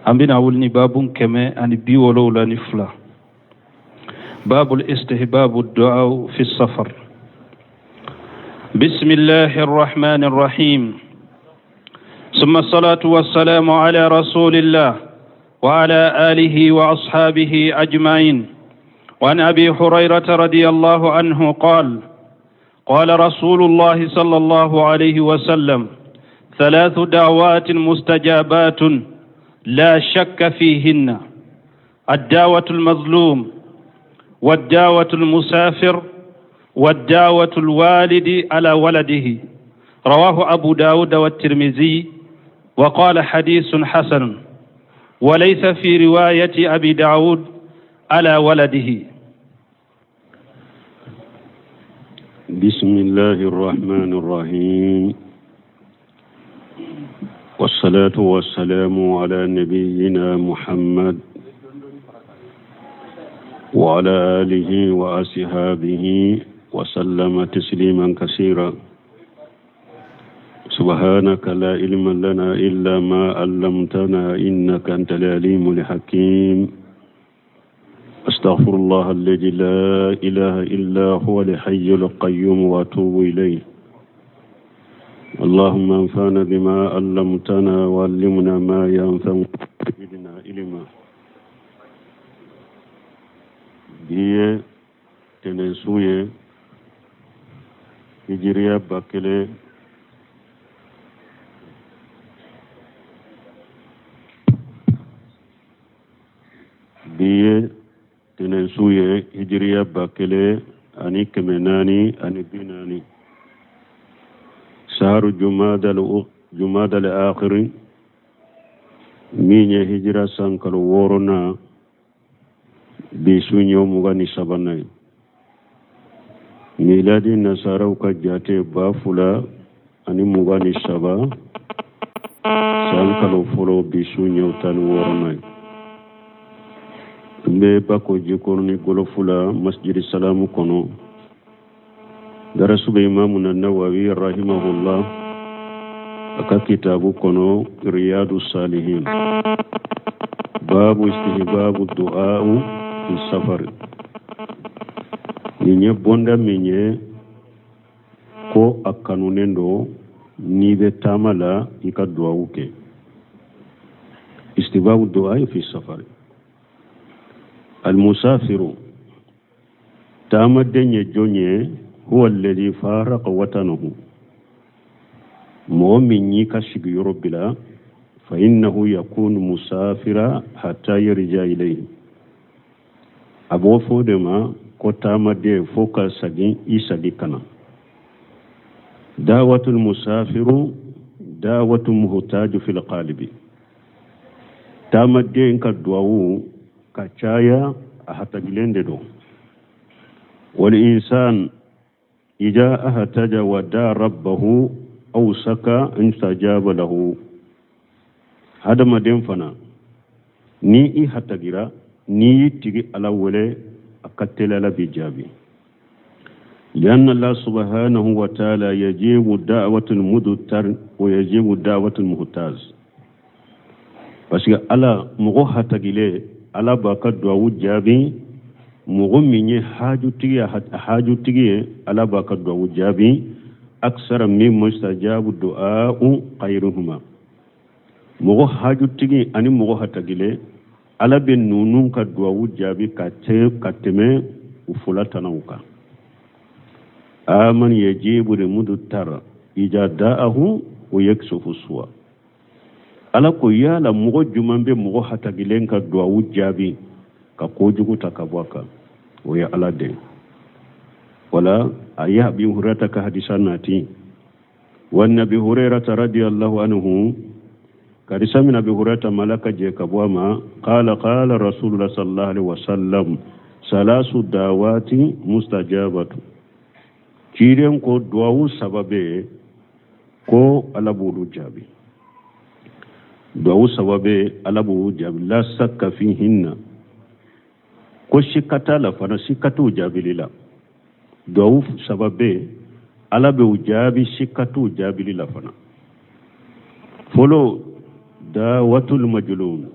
An bɛna wuli ni babu 172, babul istihbabu du'a fi safar. بسم الله الرحمن الرحيم، ثم الصلاة والسلام على رسول الله وعلى آله وأصحابه أجمعين. وعن أبي هريرة رضي الله عنه قال: قال رسول الله صلى الله عليه وسلم: ثلاث دعوات مستجابات لا شك فيهن: الدعوة المظلوم، والدعوة المسافر، والدعوة الوالد على ولده. رواه أبو داود والترمذي وقال حديث حسن، وليس في رواية أبي داود على ولده. بسم الله الرحمن الرحيم، والصلاة والسلام على نبينا محمد وعلى آله وأصحابه وسلم تسليما كثيرا. سبحانك لا علم لنا إلا ما علمتنا إنك أنت العليم الحكيم. أستغفر الله الذي لا إله إلا هو الحي القيوم وأتوب إليه. اللهم انفعنا بما علمتنا وعلمنا ما ينفعنا وزدنا علما. Bi ye tɛnɛnsu ye, hijiriya 1000, bi ye tɛnɛnsu ye, hijiriya 1440, saharu jumadal akhiri, min ye hijira san kalo wɔɔrɔnan, bi su ɲɛ 23nan ye. Miladi nasaraw ka jate 2023 san kalo fɔlɔ, bi su ɲɛ 16nan ye. N bɛ Bako Jikɔrɔni Gɔlɔfu la, Masjidi Salamu kɔnɔ. Darasu bɛ Imamuna Nawawi rahimahullah a ka kitabu kɔnɔ Riyadu Salihin, babu istihbabu du'a'u fi safari. Nin ye bonda min ye ko a kanunen don n'i bɛ taama la, i ka duwawu kɛ. Istihbabu du'a fi safari. Almusafiru, taamaden ye jɔn ye? Huwa alladhi faraqa watanahu, mɔgɔ min y'i ka sigiyɔrɔ bila. Fa innahu yakunu musafira hatta yarja ilayhi, a b'o fɔ o de ma ko taamaden fo ka sagin i sagi ka na. Dawatul musafiru dawatu muhtaju fil qalibi, taamaden ka duwawu ka caya, a hatagilen de don. Wal insan ida ahtaja wa da rabbahu awsaka an yustajaba lahu, hadamaden fana ni i hatagira, n'i y'i tigi Ala wele, a ka teli Ala b'i jaabi. Lianna Allah subhanahu wa ta'ala yajibu da'watul mudtar wa yajibu da'watul muhtaz, parce que Ala mɔgɔ hatagilen, Ala b'a ka duwawu jaabi. Mɔgɔ min ye hajutigi ye, hajutigi ye, Ala b'a ka duwawu jaabi. Aksara min mustajabu du'a'u khayruhuma, mɔgɔ hajutigi ani mɔgɔ hatagilen, Ala bɛ ninnu ka duwawu jaabi ka tɛmɛ u fila tanaw kan. Aman yajibu limudtar ida da'ahu wa yaksufu suwa. Ala ko yala mɔgɔ jumɛn bɛ mɔgɔ hatagilen ka duwawu jaabi ka kojugu ta ka bɔ a kan? O ye Ala de. Wala a ye Abi Hurata ka hadisa nati wa Abi Hurairata radiyallahu anhu, hadisa min Abi Hurata ma, Ala ka jɛ ka bɔ a ma, qala qala rasulullah sallallahu alaihi wasallam salasu dawati mustajabatu, ciden ko duwawu saba bɛ yen ko Ala b'olu jaabi. Duwawu saba bɛ Ala b'olu jaabi, la sakka fihinna, ko sikka t'a la fana, sikka t'u jaabili la. Duwawu saba bɛ Ala b'u jaabi, sikka t'u jaabili la fana. Fɔlɔ, dawatul majlum,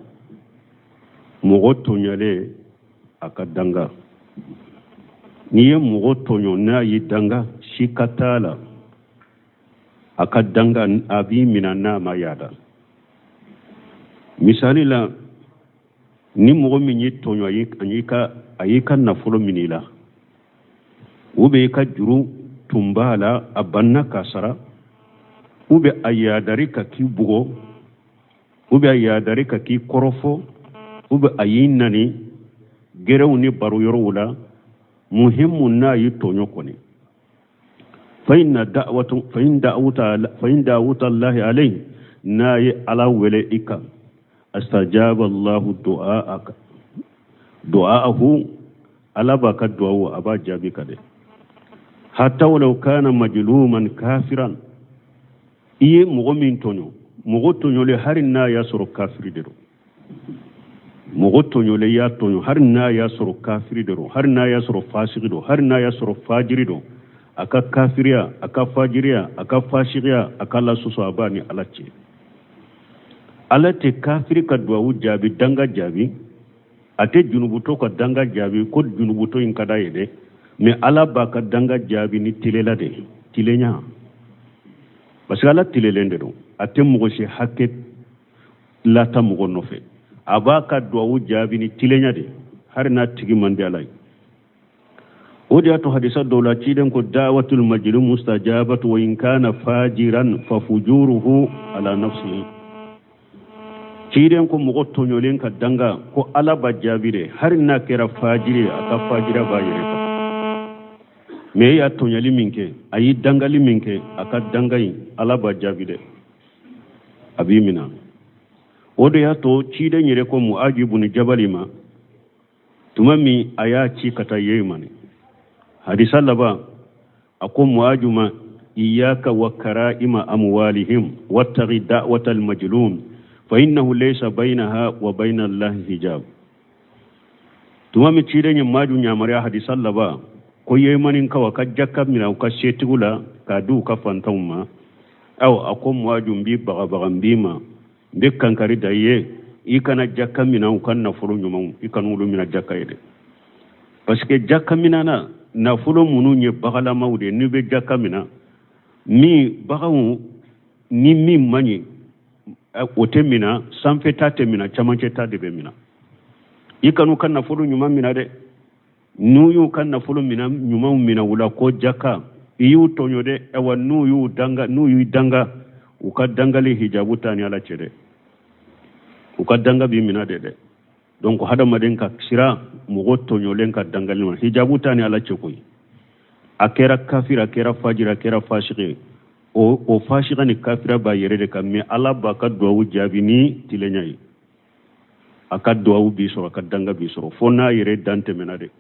Mɔgɔ tɔɲɔlen a ka danga, n'i ye mɔgɔ tɔɲɔ n'a y'i danga, sika t'a la, a ka danga a b'i mina n'a ma yaada. Misali la, ni mɔgɔ min y'i tɔɲɔ, a y'i ka nafolo minɛ i la, ou bien i ka juru tun b'a la, a banna k'a sara, ou bien a yaadari ka k'i bugɔ, ou bien a yaadari ka k'i kɔrɔfɔ, ou bien a y'i nani gɛrɛnw ni baro yɔrɔw la, muhimu n'a y'i tɔɲɔ kɔni, fa inna da'watu fa in da'awta fa in da'awta Allahi alayhi, n'a ye Ala wele i kan, astajaba Allahu du'aaka du'aahu, Ala b'a ka duwawu a b'a jaabi ka dɛ. Hatta walau kana majluman kafiran, i ye mɔgɔ min tɔɲɔ, mɔgɔ tɔɲɔlen, hali n'a y'a sɔrɔ kafiri de don, mɔgɔ tɔɲɔlen y'a tɔɲɔ, hali n'a y'a sɔrɔ kafiri de don, hali n'a y'a sɔrɔ fasigi don, hali n'a y'a sɔrɔ fajiri don, a ka kafiriya, a ka fajiriya, a ka fasigiya, a ka la sɔsɔ, a b'a ni Ala cɛ. Ala tɛ kafiri ka duwawu jaabi, danga jaabi, a tɛ junubutɔ ka danga jaabi ko junubutɔ in ka d'a ye dɛ, mais Ala b'a ka danga jaabi ni tilela de ye, tilenya, parce que Ala tilelen de don, a tɛ mɔgɔ si hakɛ lata mɔgɔ nɔfɛ. A b'a ka duwawu jaabi ni tilenya de, hali n'a tigi man di Ala ye. O de y'a to hadisa dɔw la, ciden ko dawatul majlum mustajabatu wa in kana fajiran fa fujuruhu ala nafsihi. Ciden ko mɔgɔ tɔɲɔlen ka danga ko Ala b'a jaabi dɛ, hali n'a kɛra fajiri ye, a ka fajira b'a yɛrɛ kan. Mais e y'a tɔɲɔli min kɛ, a y'i dangali min kɛ, a ka danga in Ala b'a jaabi dɛ, a b'i minɛ. O de y'a to ciden yɛrɛ ko Muaji buni Jabali ma tuma min a y'a ci ka taa Yemani, hadisa laban, a ko Muaju ma: iyaka wa kara'ima amwalihim wattaqi da'wata al-majlum fa innahu laysa bainaha wa baina Allahi hijab. Tuma min ciden ye Muaju yamaruya hadisa laban ko Yemanikaw a ka jaka minɛ u ka setigiw la k'a di u ka fantanw ma, aw a ko Muaju, n b'i bagabaga, n b'i ma, n bɛ kankari da i ye, i kana jaka minɛ u ka nafolo ɲumanw, i kana olu minɛ jaka ye dɛ, parce que jaka minɛna nafolo minnu ye bagalamaw de ye, n'i bɛ jaka minɛ min baganw ni min man ɲi, o tɛ minɛ, sanfɛta tɛ minɛ, camancɛ ta de bɛ minɛ. I kan'u ka nafolo ɲuman minɛ dɛ. N'u y'u ka nafolo minɛ ɲumanw minɛ u la ko jaka, i y'u tɔɲɔ dɛ. Awa, n'u y'u danga, n'u y'u danga, u ka dangali hijabu t'a ni Ala cɛ dɛ, u ka danga b'i minɛ de dɛ. Donc hadamaden ka sira mɔgɔ tɔɲɔlen ka dangali ma, hijabu t'a ni Ala cɛ koyi. A kɛra kafir, a kɛra fajir, a kɛra fasigi, o fasiga ni kafira b'a yɛrɛ de kan, mais Ala b'a ka duwawu jaabi ni tilenya ye. A ka duwawu b'i sɔrɔ, a ka danga b'i sɔrɔ, fo n'a yɛrɛ dan tɛmɛna de.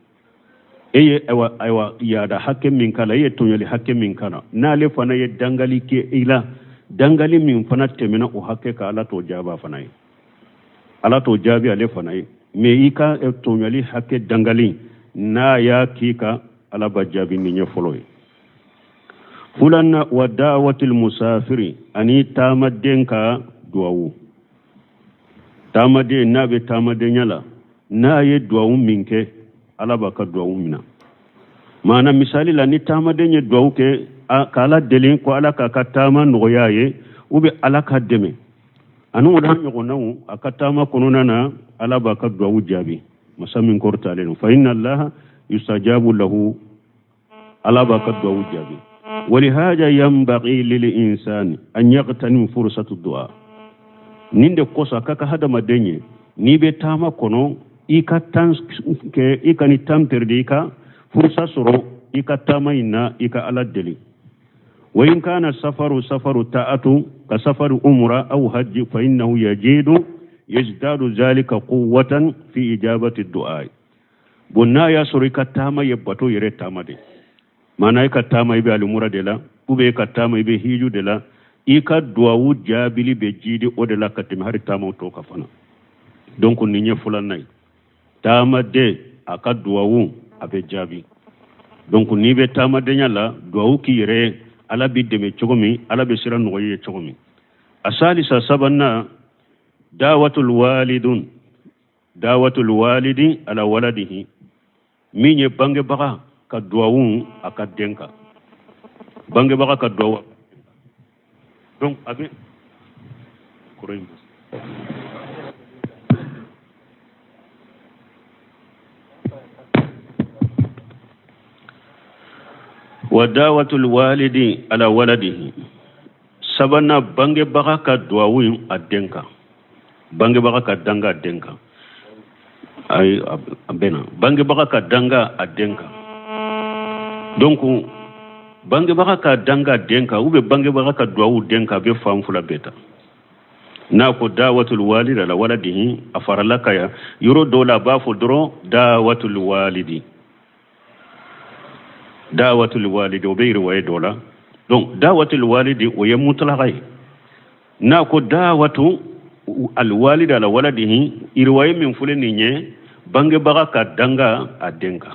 E ye ayiwa yaada hakɛ min k'a la, e ye tɔɲɔli hakɛ min k'a la, n'ale fana ye dangali kɛ i la, dangali min fana tɛmɛna o hakɛ kan, Ala t'o jaabi a fana ye, Ala t'o jaabi ale fana ye. Mais i ka tɔɲɔli hakɛ dangali n'a y'a k'i kan, Ala b'a jaabi ni ɲɛ fɔlɔ ye. Fulanna wa dawatul musafiri, ani taamaden ka duwawu. Taamaden n'a bɛ taamadenya la, n'a ye duwawu min kɛ, Ala b'a ka duwawu minɛ. Maana misali la, ni taamaden ye duwawu kɛ ka Ala deli ko Ala k'a ka taama nɔgɔya ye, ou bien Ala ka dɛmɛ ani o n'a ɲɔgɔnnaw a ka taama kɔnɔna na, Ala b'a ka duwawu jaabi. Masa min kɔrɔtalen don, fa inna Allaha yustajabu lahu, Ala b'a ka duwawu jaabi. Walihaja yanbaghi lil insani an yaghtanim fursatu du'a. Nin de kosɔn a ka kan hadamaden ye, n'i bɛ taama kɔnɔ, i ka temps kɛ, i ka ni temps perdu, i ka furusa sɔrɔ i ka taama in na, i ka Ala deli. Wa in kana safaru safaru ta'atu ka safaru umra aw hajji, fa innahu yajidu yazdadu zalika quwwatan fi ijabati du'a. Bon, n'a y'a sɔrɔ i ka taama ye bato yɛrɛ taama de, maana i ka taama i bɛ alimura de la, ou bien i ka taama i bɛ hiju de la, i ka duwawu jaabili bɛ jiidi o de la ka tɛmɛ hali taamaw tɔw kan fana. Donc nin ye filanan ye, taamaden a ka duwawu a bɛ jaabi. Donc n'i bɛ taamadenya la, duwawu k'i yɛrɛ ye, Ala b'i dɛmɛ cogo min, Ala bɛ sira nɔgɔya i ye cogo min. A salisa, sabanan, dawatul walidun. Dawatul walidi ala waladihi, min ye bangebaga ka duwawu a ka den kan, bangebaga ka duwawu. Donc a bɛ kɔrɔ in wa dawatul walidi ala waladihi. Sabanan, bangebaga ka duwawu a den kan, bangebaga ka danga a den kan. Ayi, a bɛna bangebaga ka danga a den kan. Donc bangebaga ka danga a den kan ou bien bangebaga ka duwawu den kan, a bɛ fan fila bɛɛ ta. N'a ko dawatul walidi ala waladihi, a farala ka yan. Yɔrɔ dɔw la, a b'a fɔ dɔrɔn dawatul walidi, dawatul walidi, o bɛ riwaye dɔ la. Donc dawatul walidi, o ye mutlaka ye. N'a ko dawatu alwalidi ala waladihi, riwaye min filɛ nin ye, bangebaga ka danga a den kan,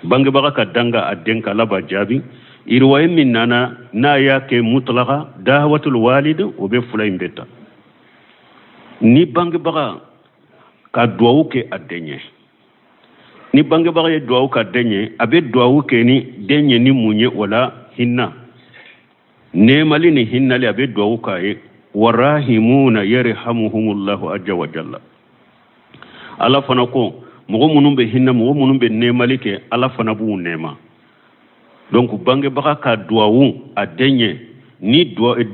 bangebaga ka danga a den kan, Ala b'a jaabi. Riwaye min nana n'a y'a kɛ mutlaka dawatul walid, o bɛ fila in bɛɛ ta. Ni bangebaga ka duwawu kɛ a den ye, ni bangebaga ye duwawu k'a den ye, a bɛ duwawu kɛ ni den ye ni mun ye? O la hinna, nɛɛmali ni hinnali, a bɛ duwawu k'a ye. Warahimuna yarhamuhumullahu azza wa jalla. Ala fana ko mɔgɔ minnu bɛ hinɛ, mɔgɔ minnu bɛ nɛɛmali kɛ, Ala fana b'u nɛɛma. Donc bangebaga ka duwawu a den ye, ni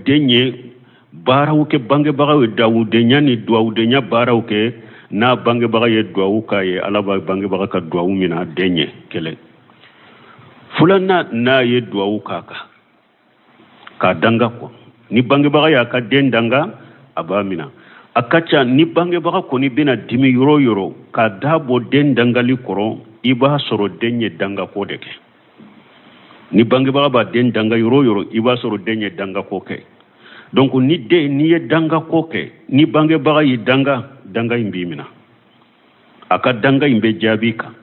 den ye baaraw kɛ, bangebaga ye dawudenya ni duwawudenya baaraw kɛ, n'a bangebaga ye duwawu k'a ye, Ala b'a bangebaga ka duwawu minɛ a den ye. Kelen filanan, n'a ye duwawu k'a kan k'a danga kɔ, ni bangebaga y'a ka den danga, a b'a minɛ. A ka ca ni bangebaga kɔni bɛna dimi yɔrɔ o yɔrɔ k'a da bɔ den dangali kɔrɔ, i b'a sɔrɔ den ye dangako de kɛ. Ni bangebaga b'a den danga yɔrɔ o yɔrɔ, i b'a sɔrɔ den ye dangako kɛ. Donc ni den, n'i ye dangako kɛ, ni bangebaga y'i danga, danga in b'i minɛ, a ka danga in bɛ jaabi kan.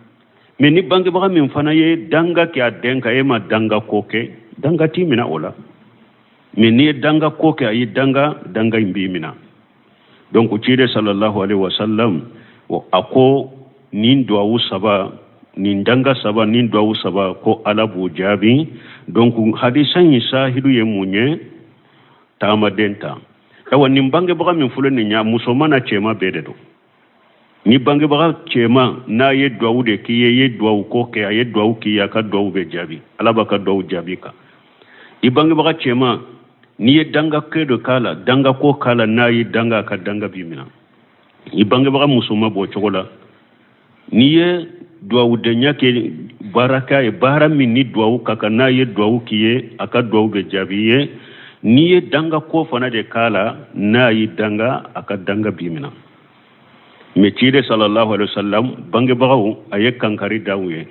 Mais ni bangebaga min fana ye danga kɛ a den kan, e ma dangako kɛ, danga t'i minɛ o la. Mais n'i ye dangako kɛ, a ye danga, danga in b'i minɛ. Donc ciden sallallahu alaihi wasallam a ko nin duwawu saba, nin danga saba, nin duwawu saba, ko Ala b'o jaabi. Donc hadisa in sahidu ye mun ye? Taamaden ta. Ayiwa, nin bangebaga min filɛ nin ye, musoman na cɛman bɛɛ de don. Ni bangebaga cɛman n'a ye duwawu de k'i ye, i ye duwawu ko kɛ, a ye duwawu k'i ye, a ka duwawu bɛ jaabi, Ala b'a ka duwawu jaabi kan. I bangebaga cɛman, n'i ye danga kɛ dɔ k'a la, danga ko k'a la, n'a ye danga, a ka danga b'i minɛ. I bangebaga musoman b'o cogo la. N'i ye duwawudenya kɛ, baara k'a ye, baara min ni duwawu ka kan, n'a ye duwawu k'i ye, a ka duwawu bɛ jaabi i ye. N'i ye danga ko fana de k'a la, n'a ye danga, a ka danga b'i minɛ. Mais ciden sallallahu alaihi wasallam bangebagaw, a ye kankari da u ye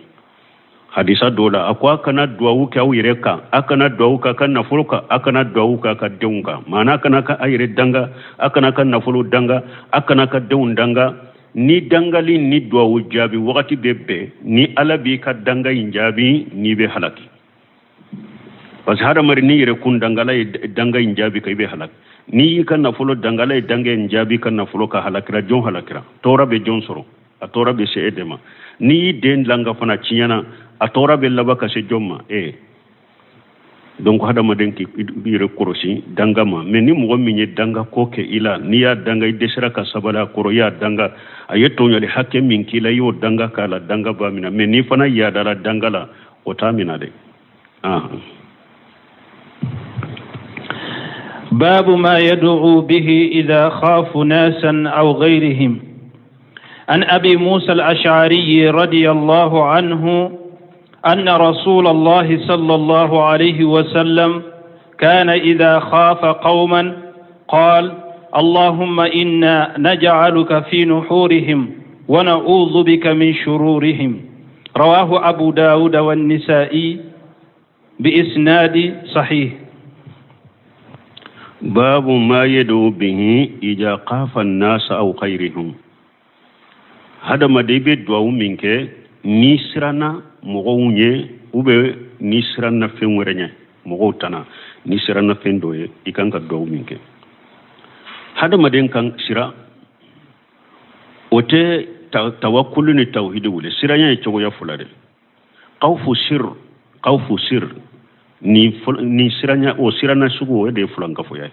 hadisa dɔ la. A ko a kana duwawu kɛ aw yɛrɛ kan, a kana duwawu kɛ a ka nafolo kan, a kana duwawu kɛ a ka denw kan. Maana a kana ka a yɛrɛ danga, a kana ka nafolo danga, a kana ka denw danga. Ni dangali ni duwawu jaabi wagati bɛ bɛn, ni Ala b'i ka danga in jaabi, n'i bɛ halaki. Parce que hadamaden n'i yɛrɛ kun danga, Ala ye danga in jaabi ka, i bɛ halaki. N'i y'i ka nafolo danga, Ala ye danga in jaabi ka nafolo ka, halakira. Jɔn halakira, tɔɔrɔ bɛ jɔn sɔrɔ? A tɔɔrɔ bɛ se e de ma. N'i y'i den langa fana tiɲɛna, a tɔɔrɔ bɛ laban ka se jɔn ma? E. Donc hadamaden k'i yɛrɛ kɔlɔsi danga ma. Mais ni mɔgɔ min ye danga ko kɛ i la, n'i y'a danga, i dɛsɛra ka sabali a kɔrɔ, i y'a danga, a ye tɔɲɔli hakɛ min k'i la, i y'o danga k'a la, danga b'a minɛ. Mais n'i fana yadara danga la, o t'a minɛ dɛ. باب ما يدعو به إذا خاف ناسا أو غيرهم. عن أبي موسى الأشعري رضي الله عنه أن رسول الله صلى الله عليه وسلم كان إذا خاف قوما قال: اللهم إنا نجعلك في نحورهم ونعوذ بك من شرورهم. رواه أبو داود والنسائي بإسناد صحيح. باب ما يدعو به إذا خاف الناس أو غيرهم. Hadamaden bɛ duwawu min kɛ n'i siranna mɔgɔw ɲɛ ou bien n'i siranna fɛn wɛrɛ ɲɛ, mɔgɔw tana, n'i siranna fɛn dɔ ye, i kan ka duwawu min kɛ. Hadamaden kan sira. O tɛ tawakulu ni tawhidi wele. Siranya ye cogoya fila de. Kawfu sir, kawfu sir ni ni siranya, o sirana sugu, o de ye fulankafoya ye.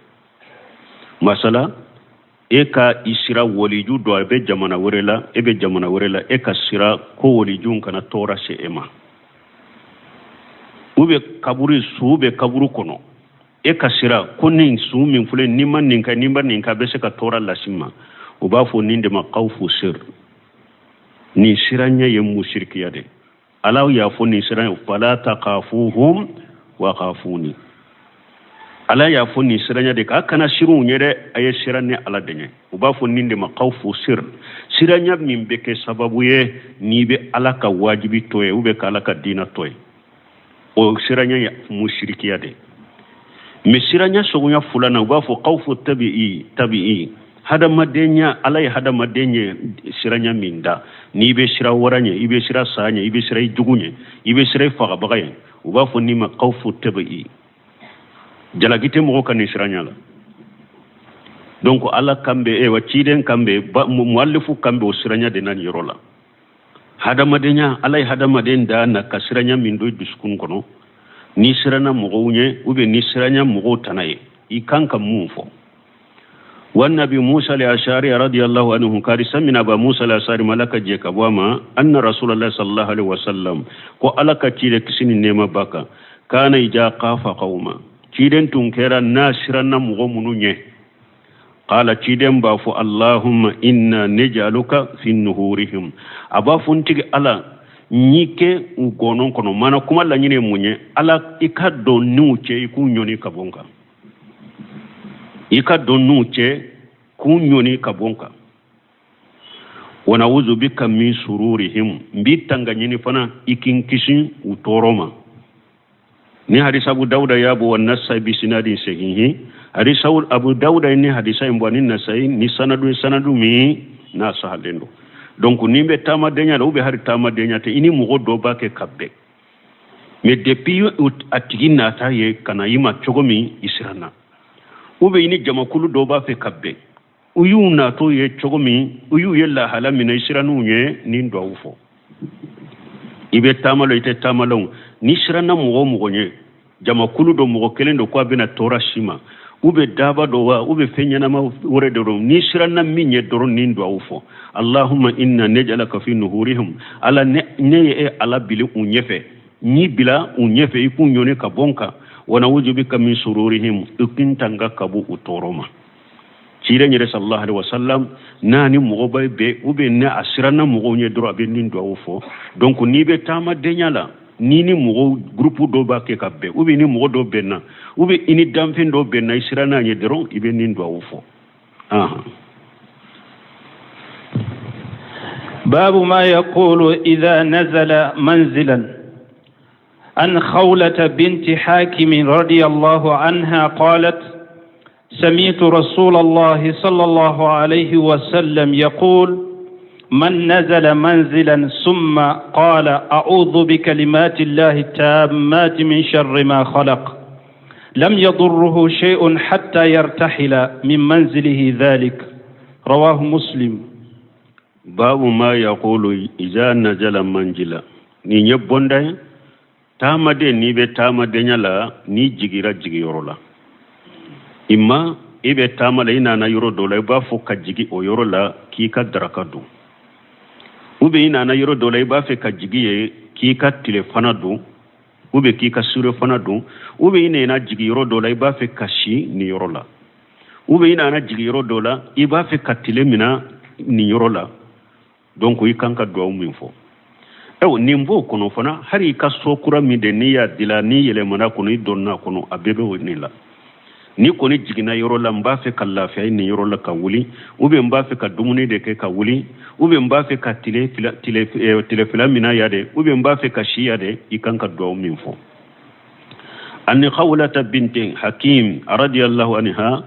Masala, e ka i sira waliju dɔ, a bɛ jamana wɛrɛ la, e bɛ jamana wɛrɛ la, e ka sira ko waliju kana tɔɔrɔ se e ma. U bɛ kaburu, su bɛ kaburu kɔnɔ, e ka sira ko nin su min filɛ, n'i ma nin kɛ, n'i ma nin kɛ, a bɛ se ka tɔɔrɔ lase ma. U b'a fɔ nin de ma kawfu sir. Nin siranya ye musirikiya de. Ala y'a fɔ nin siranya, fala takafuhum wa khafuni. Ala y'a fɔ nin siranya de k'a kana siran u ɲɛ dɛ, a ye siran ne Ala de ɲɛ. U b'a fɔ nin de ma kawfu sir, siranya min bɛ kɛ sababu ye n'i bɛ Ala ka wajibi to ye ou bien ka Ala ka diina to ye, o siranya ye musirikiya de. Mais siranya suguya filanan, u b'a fɔ kawfu tabi'i. Tabi'i, hadamadenya, Ala ye hadamaden ye siranya min da, n'i bɛ sira wara ɲɛ, i bɛ sira sa ɲɛ, i bɛ sira i jugu ɲɛ, i bɛ sira i fagabaga ɲɛ, u b'a fɔ nin ma kawfu tabi'i. Jalaki tɛ mɔgɔ kan nin siranya la. Donc Ala kan bɛ, wa ciden kan bɛ, mualifu kan bɛ o siranya de na nin yɔrɔ la. Hadamadenya, Ala ye hadamaden da na ka siranya min don i dusukun kɔnɔ, n'i siranna mɔgɔw ɲɛ ou bien n'i siranya mɔgɔw tana ye, i kan ka mun fɔ? Wa nabi Musa al-Ashari radiyallahu anhu, karisa min aba Musa al-Ashari, ma Ala ka jɛ ka bɔ a ma, anna Rasulallah sallallahu alaihi wasallam, ko Ala ka ciden, kisi ni nɛɛma b'a kan, kana ija kafa qawma, ciden tun kɛra n'a siranna mɔgɔ minnu ɲɛ, qala, ciden b'a fɔ, allahumma inna naj'aluka fi nuhurihim. A b'a fɔ, n tigi Ala, n y'i kɛ u gɔnɔ kɔnɔ. Mana kuma laɲini ye mun ye? Ala, i ka don n'u cɛ, i k'u ɲɔni ka bɔ n kan. I ka don n'u cɛ, k'u ɲɔni ka bɔ n kan. Wa na'udhu bika min sururihim, n b'i tanga ɲini fana i k'i kisi u tɔɔrɔ ma. Ni hadisa Abu Dawuda y'a bɔ, wa Nasai bi sinadin sahihi. Hadisa Abu Dawuda ni hadisa in bɔ ni Nasai ni sanadu ye, sanadu min n'a sahalen don. Donc ni bɛ taamadenya la ou bien hali taamadenya tɛ, i ni mɔgɔ dɔ b'a kɛ ka bɛn, mais depuis a tigi nata ye ka na i ma cogo min, i siranna, ou bien i ni jamakulu dɔ b'a fɛ ka bɛn, u y'u natɔ ye cogo min, u y'u ye lahala min na, i sirann'u ɲɛ, ni duwawu fɔ. I bɛ taama la, i tɛ taama la, n'i siranna mɔgɔ o mɔgɔ ɲɛ, jamakulu dɔ, mɔgɔ kelen don ko a bɛna tɔɔrɔ si ma, u bɛ daba dɔ wa, u bɛ fɛn ɲɛnama wɛrɛ de dɔn, n'i siranna min ɲɛ dɔrɔn, nin duwawu fɔ, allahumma inna naj'alaka fi nuhurihim. Ala, ne ye e Ala bili u ɲɛfɛ, n y'i bila u ɲɛfɛ, i k'u ɲɔni ka bɔ n kan. Wa na'udhu bika min sururihim, i k'i tanga ka bɔ u tɔɔrɔ ma. Ciden yɛrɛ sallallahu alaihi wasallam, n'a ni mɔgɔ bɛ bɛn ou bien ne a siranna mɔgɔw ɲɛ dɔrɔn, a bɛ nin duwawu fɔ. Donc n'i bɛ taamadenya la, n'i ni mɔgɔw groupe dɔ b'a kɛ ka bɛn, ou bien ni mɔgɔ dɔ bɛnna, ou bien i ni danfɛn dɔ bɛnna, i siranna ɲɛ dɔrɔn, i bɛ nin duwawu fɔ. باب ما يقول إذا نزل منزلا. عن خولة بنت حاكم رضي الله عنها قالت: سمعت رسول الله صلى الله عليه وسلم يقول: من نزل منزلا ثم قال أعوذ بكلمات الله التامات من شر ما خلق، لم يضره شيء حتى يرتحل من منزله ذلك. رواه مسلم. باب ما يقول إذا نزل منزلا. Nin ye bonda ye. Taamaden, n'i bɛ taamadenya la, n'i jigira jigiyɔrɔ la, imma i bɛ taama la, i nana yɔrɔ dɔ la, i b'a fɔ ka jigi o yɔrɔ la k'i ka daraka dun, ou bien i nana yɔrɔ dɔ la, i b'a fɛ ka jigi ye k'i ka tilefana dun, ou bien k'i ka surefana dun, ou bien i nana jigi yɔrɔ dɔ la, i b'a fɛ ka si nin yɔrɔ la, ou bien i nana jigi yɔrɔ dɔ la, i b'a fɛ ka tile mina nin yɔrɔ la. Donc i kan ka duwawu min fɔ, ayiwa, nin b'o kɔnɔ fana. Hali i ka so kura min de, n'i y'a dila, n'i yɛlɛmana kɔnɔ, i donna kɔnɔ, a bɛɛ bɛ nin la. Ni kɔni jiginna yɔrɔ la, n b'a fɛ ka lafiya nin yɔrɔ la ka wuli, ou bien n b'a fɛ ka dumuni de kɛ ka wuli, ou bien n b'a fɛ ka tile fila mina ya de, ou bien n b'a fɛ ka si ya de, i kan ka duwawu min fɔ. Ani Khawlata binti Hakim radiyallahu anha,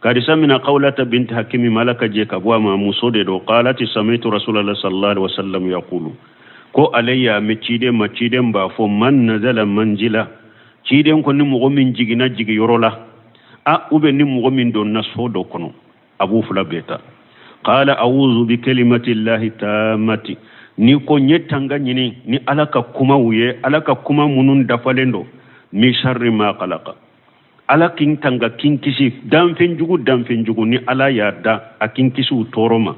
karisa mina Khawlata binti Hakim, ma Ala ka jɛ ka bɔ a ma, muso de don, qalati sami'tu Rasulallah sallallahu alaihi wasallam yaqulu, ko ale y'a mɛn ciden ma, ciden b'a fɔ, man nazala manzila, ciden ko ni mɔgɔ min jiginna jigiyɔrɔ la, a ou bien ni mɔgɔ min donna so dɔ kɔnɔ, a b'u fila bɛɛ ta. Qala a'udhu bi kalimati llahi tammati, n'i ko n ye tanga ɲini ni Ala ka kumaw ye, Ala ka kuma minnu dafalen don, min sharri ma khalaqa, Ala k'i tanga k'i kisi danfɛn jugu danfɛn jugu ni Ala y'a da, a k'i kisi u tɔɔrɔ ma.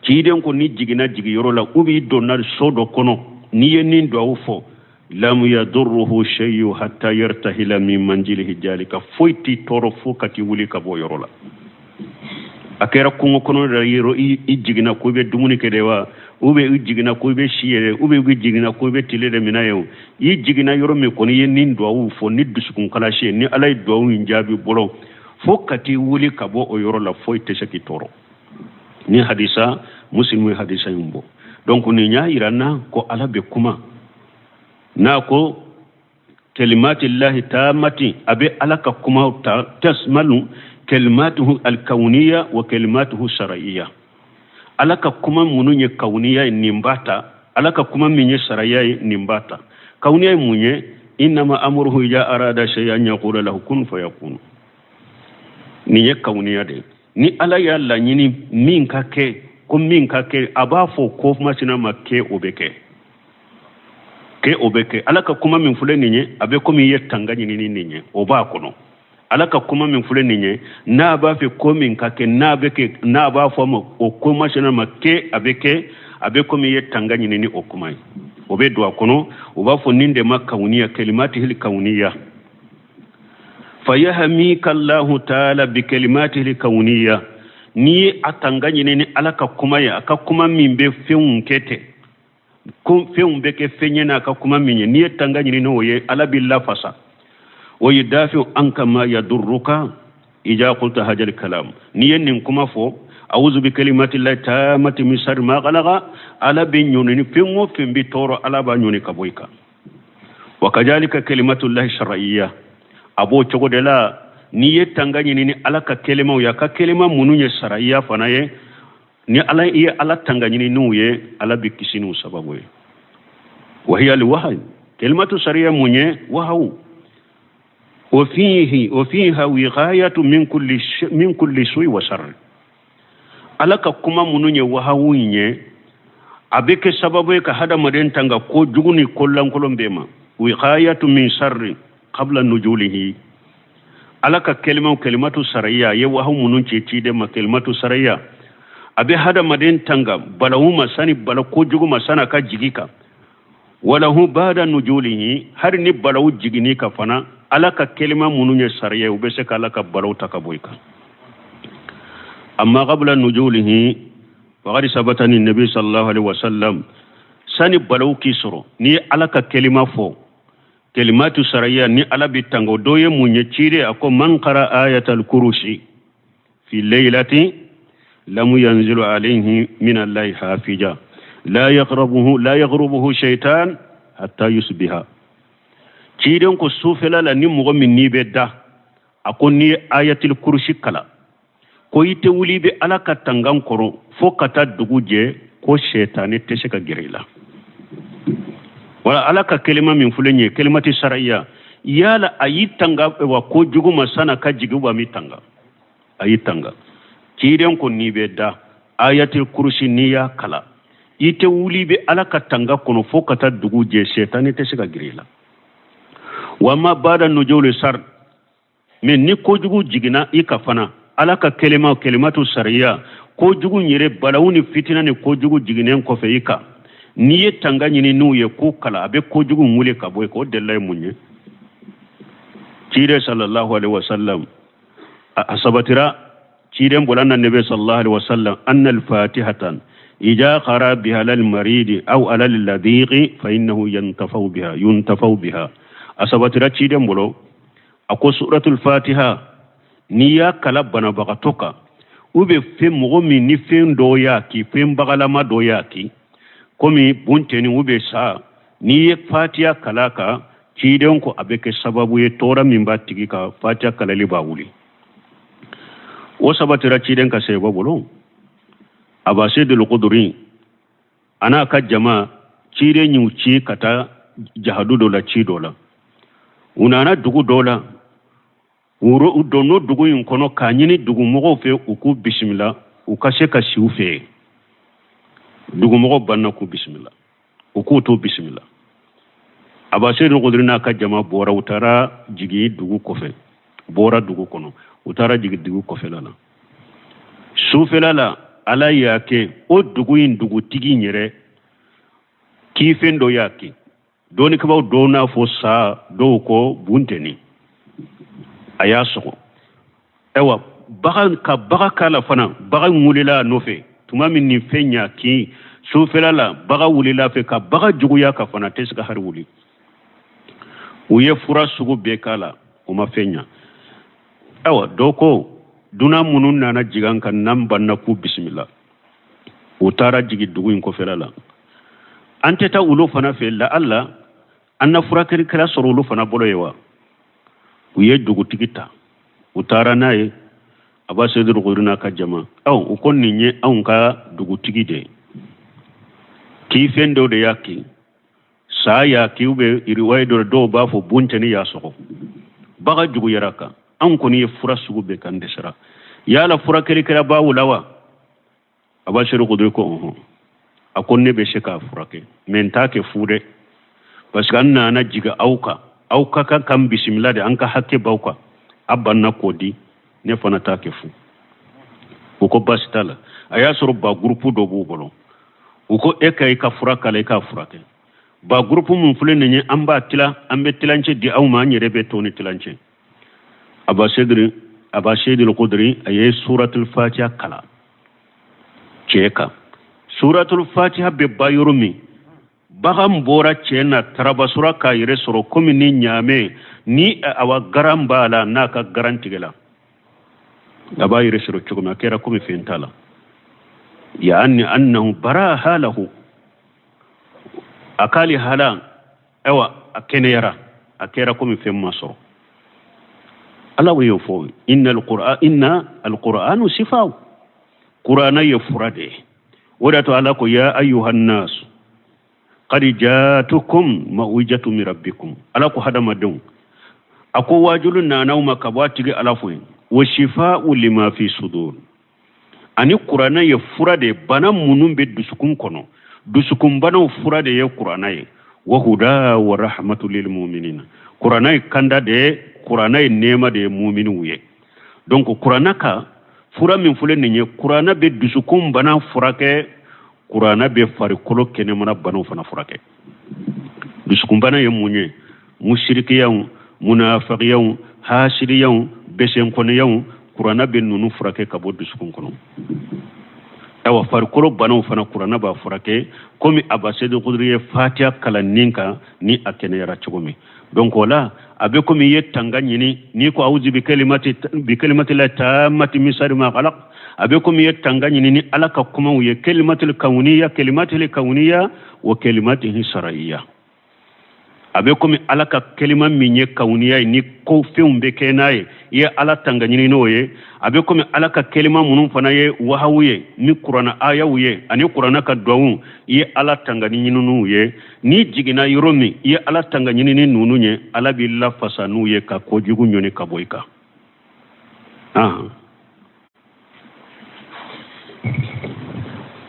Ciden ko n'i jiginna jigiyɔrɔ la ou bien i donna so dɔ kɔnɔ, n'i ye nin duwawu fɔ, lam yadurruhu shay'un hatta yartahila min manzilihi zalika, foyi t'i tɔɔrɔ fo ka t'i wuli ka bɔ yɔrɔ la. A kɛra kungo kɔnɔ de yɔrɔ, i jiginna ko i bɛ dumuni kɛ de wa, ou bien i jiginna ko i bɛ si yɛrɛ, ou bien i jiginna ko i bɛ tile de minɛ ye, i jiginna yɔrɔ min kɔni, i ye nin duwawu fɔ ni dusukun kalasi ye, ni Ala ye duwawu in jaabi bolo, fo ka t'i wuli ka bɔ o yɔrɔ la, foyi tɛ se k'i tɔɔrɔ. Ni hadisa Muslimu ye hadisa in bɔ. Donc nin y'a yira n na ko Ala bɛ kuma n'a ko kalimatillahi taamati, a bɛ Ala ka kumaw ta, tasmalu kalimatuhu alkawniya wa kalimatuhu shar'iyya. Ala ka kuma minnu ye kawuniya ye, nin b'a ta. Ala ka kuma min ye sariya ye, nin b'a ta. Kawuniya ye mun ye? Innama amruhu ija arada shay'an yaqula lahu kun fayakun. Nin ye kawuniya de ye. Ni Ala y'a laɲini min ka kɛ, ko min ka kɛ, a b'a fɔ ko masina ma kɛ, o bɛ kɛ, kɛ, o bɛ kɛ. Ala ka kuma min filɛ nin ye, a bɛ komi i ye tanga ɲini ni nin ye, o b'a kɔnɔ. Ala ka kuma min filɛ nin ye, n'a b'a fɛ ko min ka kɛ, n'a bɛ kɛ, n'a b'a fɔ a ma o ko masina ma kɛ, a bɛ kɛ. A bɛ komi i ye tanga ɲini ni o kuma ye, o bɛ don a kɔnɔ. U b'a fɔ nin de ma kawuniya, kalimatihil kawuniya. Fayahmika Allahu taala bi kalimatihil kawuniya. N'i ye a tanga ɲini ni Ala ka kuma ye, a ka kuma min bɛ fɛnw kɛ ten, ko fɛnw bɛ kɛ fɛn ye n'a ka kuma min ye, n'i ye tanga ɲini n'o ye, Ala b'i lafasa. Wa yudafi'u anka ma yadurruka ija qulta hajal kalam. N'i ye nin kuma fɔ, awuzu bi kalimatillahi taamati min sharri ma khalaqa, Ala bɛ ɲɔni ni fɛn o fɛn bɛ tɔɔrɔ, Ala b'a ɲɔni ka bɔ i kan. Wa kazalika kalimatullahi shar'iyya, a b'o cogo de la. N'i ye tanga ɲini ni Ala ka kelimaw ye, a ka kelima minnu ye sariya fana ye, ni Ala i ye Ala tanga ɲini n'u ye, Ala bɛ kisi n'u sababu ye. Wa hiya alwahyi, kalimatu sariya mun ye? Wahawu. Wa fihi wa fiha wiqayatu min kulli su'i wa sharri. Ala ka kuma minnu ye wahawu in ye, a bɛ kɛ sababu ye ka hadamaden tanga ko jugu ni ko lankolon bɛɛ ma. Wiqayatu min sharri qabla nujulihi. Ala ka kelimaw, kalimatu sariya, a ye wahawu minnu ci ciden ma, kalimatu sariya, a bɛ hadamaden tanga balawu ma, sani bala kojugu ma, sani a ka jigi kan. Walahu bada nujulihi, hali ni balawu jiginni ka fana, Ala ka kelima minnu ye sariya ye, u bɛ se ka Ala ka balawu ta ka bɔ i kan. Amma qabla nujulihi faqad sabata ni nabi sallallahu alaihi wasallam, sani balawu k'i sɔrɔ, n'i ye Ala ka kelima fɔ, kalimatu sariya, ni Ala bɛ tanga, o dɔ ye mun ye? Ciden a ko man qara ayatal kurusi fi laylati lam yanzilu alayhi min allahi hafija la yaqrabuhu la yaqrubuhu shaytan hatta yusbiha. Ciden ko sufɛla la, ni mɔgɔ min n'i bɛ da, a ko n'i ye ayatil kurusi kalan, ko i tɛ wuli, i bɛ Ala ka tangan kɔrɔ fo ka taa dugu jɛ, ko sɛtanɛ tɛ se ka gɛrɛ i la. Wala Ala ka kelima min filɛ nin ye, kelimati sariya, yala a y'i tanga wa ko jugu ma san'a ka jigin, wa m'i tanga, a y'i tanga. Ciden ko n'i bɛ da, ayatil kurusi n'i y'a kalan, i tɛ wuli, i bɛ Ala ka tanga kɔnɔ fo ka taa dugu jɛ, sɛtanɛ tɛ se ka gɛrɛ i la. Wa ma bada nujuli sar, mais ni kojugu jiginna i ka fana, Ala ka kelima, kelimatu sariya, kojugu yɛrɛ balawu ni fitina ni kojugu jiginnen kɔfɛ i kan, n'i ye tanga ɲini n'u ye k'u kalan, a bɛ kojugu wuli ka bɔ i kan. O delila ye mun ye? Ciden sallallahu alaihi wasallam, a sabatira ciden bola na nabi sallallahu alaihi wasallam anna al-fatihatan ija qara biha alal maridi aw alal ladiqi fa innahu yantafau biha yuntafau biha. A sabatira ciden bolo, a ko suratul fatiha n'i y'a kala banabagatɔ kan, u bɛ fɛn mɔgɔ min ni fɛn dɔ y'a ki, fɛn bagalama dɔ y'a ki, komi bunteni u bɛ sa, n'i ye fatiha kala kan, ciden ko a bɛ kɛ sababu ye tɔɔrɔ min b'a tigi kan, fatiha kalali b'a wuli. O sabatira ciden ka seba bolo. Aba Saidul Kuduri a n'a ka jama, ciden y'u ci ka taa jahadu dɔ la, ci dɔ la. U nana dugu dɔ la, u donn'o dugu in kɔnɔ k'a ɲini dugumɔgɔw fɛ u k'u bisimila. U ka se ka si u fɛ yen. Dugumɔgɔw banna k'u bisimila, u k'u t'u bisimila. Aba Seyidul Kudiri n'a ka jama bɔra, u taara jigin dugu kɔfɛ, bɔra dugu kɔnɔ, u taara jigin dugu kɔfɛla la. Sufɛla la, Ala y'a kɛ o dugu in dugutigi in yɛrɛ kinfɛn dɔ y'a kin. Dɔnnikɛbaaw dɔw n'a fɔ sa, dɔw ko buntɛni a y'a sɔgɔ. Ayiwa, baga ka baga k'a la fana, baga wulila a nɔfɛ. Tuma min nin fɛn y'a kin sufɛla la, baga wulila a fɛ ka baga juguya ka fana tɛ se ka hari wuli. U ye fura sugu bɛɛ k'a la, o ma fɛn ɲa. Ayiwa, dɔw ko dunan minnu nana jigin an kan, n'an banna k'u bisimila, u taara jigin dugu in kɔfɛla la, an tɛ taa olu fana fɛ, la ala an na furakɛlikɛla sɔrɔ olu fana bolo ye wa. U ye dugutigi ta, u taara n'a ye Aba Seyidul Kudiri n'a ka jama. Aw, u ko nin ye anw ka dugutigi de ye, kinfɛn dɔ de y'a kin, sa y'a kin, u bɛ riwaye dɔ, dɔw b'a fɔ buntɛni y'a sɔgɔ, baga juguyara kan. Anw kɔni ye fura sugu bɛɛ k'an dɛsɛra. Yala furakɛlikɛla b'aw la wa? Aba Seyidul Kudiri ko ɔhɔn, a ko ne bɛ se k'a furakɛ, mɛ n t'a kɛ fu dɛ, parce que an nana jigin aw kan, aw ka kan k'an bisimila de, an ka hakɛ b'aw kan, a banna k'o di, ne fana t'a kɛ fu. U ko baasi t'a la. A y'a sɔrɔ ba gurupu dɔ b'u bolo. U ko e ka i ka fura k'a la, i k'a furakɛ. Ba gurupu mun filɛ nin ye, an b'a tila, an bɛ tilancɛ di aw ma, an yɛrɛ bɛ to ni tilancɛ. Aba Seyidul Kudiri, a ye suratul Fatiha kalan cɛ kan. Suratul Fatiha bɛ ban yɔrɔ min, bagan bɔra cɛ na tarabasura k'a yɛrɛ sɔrɔ komi ni ɲaamɛ ni awa garan b'a la, n'a ka garan tigɛla, a b'a yɛrɛ sɔrɔ cogo min, a kɛra komi fɛn t'a la. Yaani annahu bara halahu, a k'ale hala, ayiwa, a kɛnɛyara, a kɛra komi fɛn ma sɔrɔ. Ala y'o fɔ, inna alquran, inna alquranu sifaw, Qurana ye fura de ye. O de y'a to Ala ko ya ayuhan nas qad jatukum maw'izatu min rabbikum. Ala ko hadamadenw, a ko waajulu nana aw ma ka bɔ a tigi Ala fo ye, wa shifa'u lima fi sudur. Ani Kuranɛ ye fura de ye bana minnu bɛ dusukun kɔnɔ, dusukunbanaw fura de ye Kuranɛ ye. Wa huda wa rahmatu lil mu'minina, Kuranɛ ye kanda de ye, Kuranɛ ye nɛɛma de ye muminiw ye. Donc Kuranɛ ka fura min filɛ nin ye, Kuranɛ bɛ dusukun bana furakɛ, Kuranɛ bɛ farikolo kɛnɛmana banaw fana furakɛ. Dusukunbana ye mun ye? Musirikiyaw, munafakiyaw, hasiriyaw, besenkɔniyaw, Kuranɛ bɛ ninnu furakɛ ka bɔ dusukun kɔnɔ. Ayiwa, farikolo banaw fana Kuranɛ b'a furakɛ, komi Aba Seyidul Kudiri ye Fatiha kalan nin kan ni a kɛnɛyara cogo min. Donc o la, a bɛ komi i ye tanga ɲini n'i ko awuzu bi kalimati bi kalimati la taamati min sari ma khalaq. A bɛ komi i ye tanga ɲini ni Ala ka kumaw ye, kalimatul kawuniya, kalimatul kawuniya wa kalimatihi saraiya. A bɛ komi Ala ka kalima min ye kawuniya ye, ni ko fɛnw bɛ kɛ n'a ye, i ye Ala tanga ɲini n'o ye. A bɛ komi Ala ka kalima minnu fana ye wahawu ye, ni Kuranɛ ayaw ye ani Kuranɛ ka duwawu, i ye Ala tanga ɲini n'u ye. N'i jiginna yɔrɔ min, i ye Ala tanga ɲini ni ninnu ye, Ala b'i lafasa n'u ye ka kojugu ɲɔni ka bɔ i kan.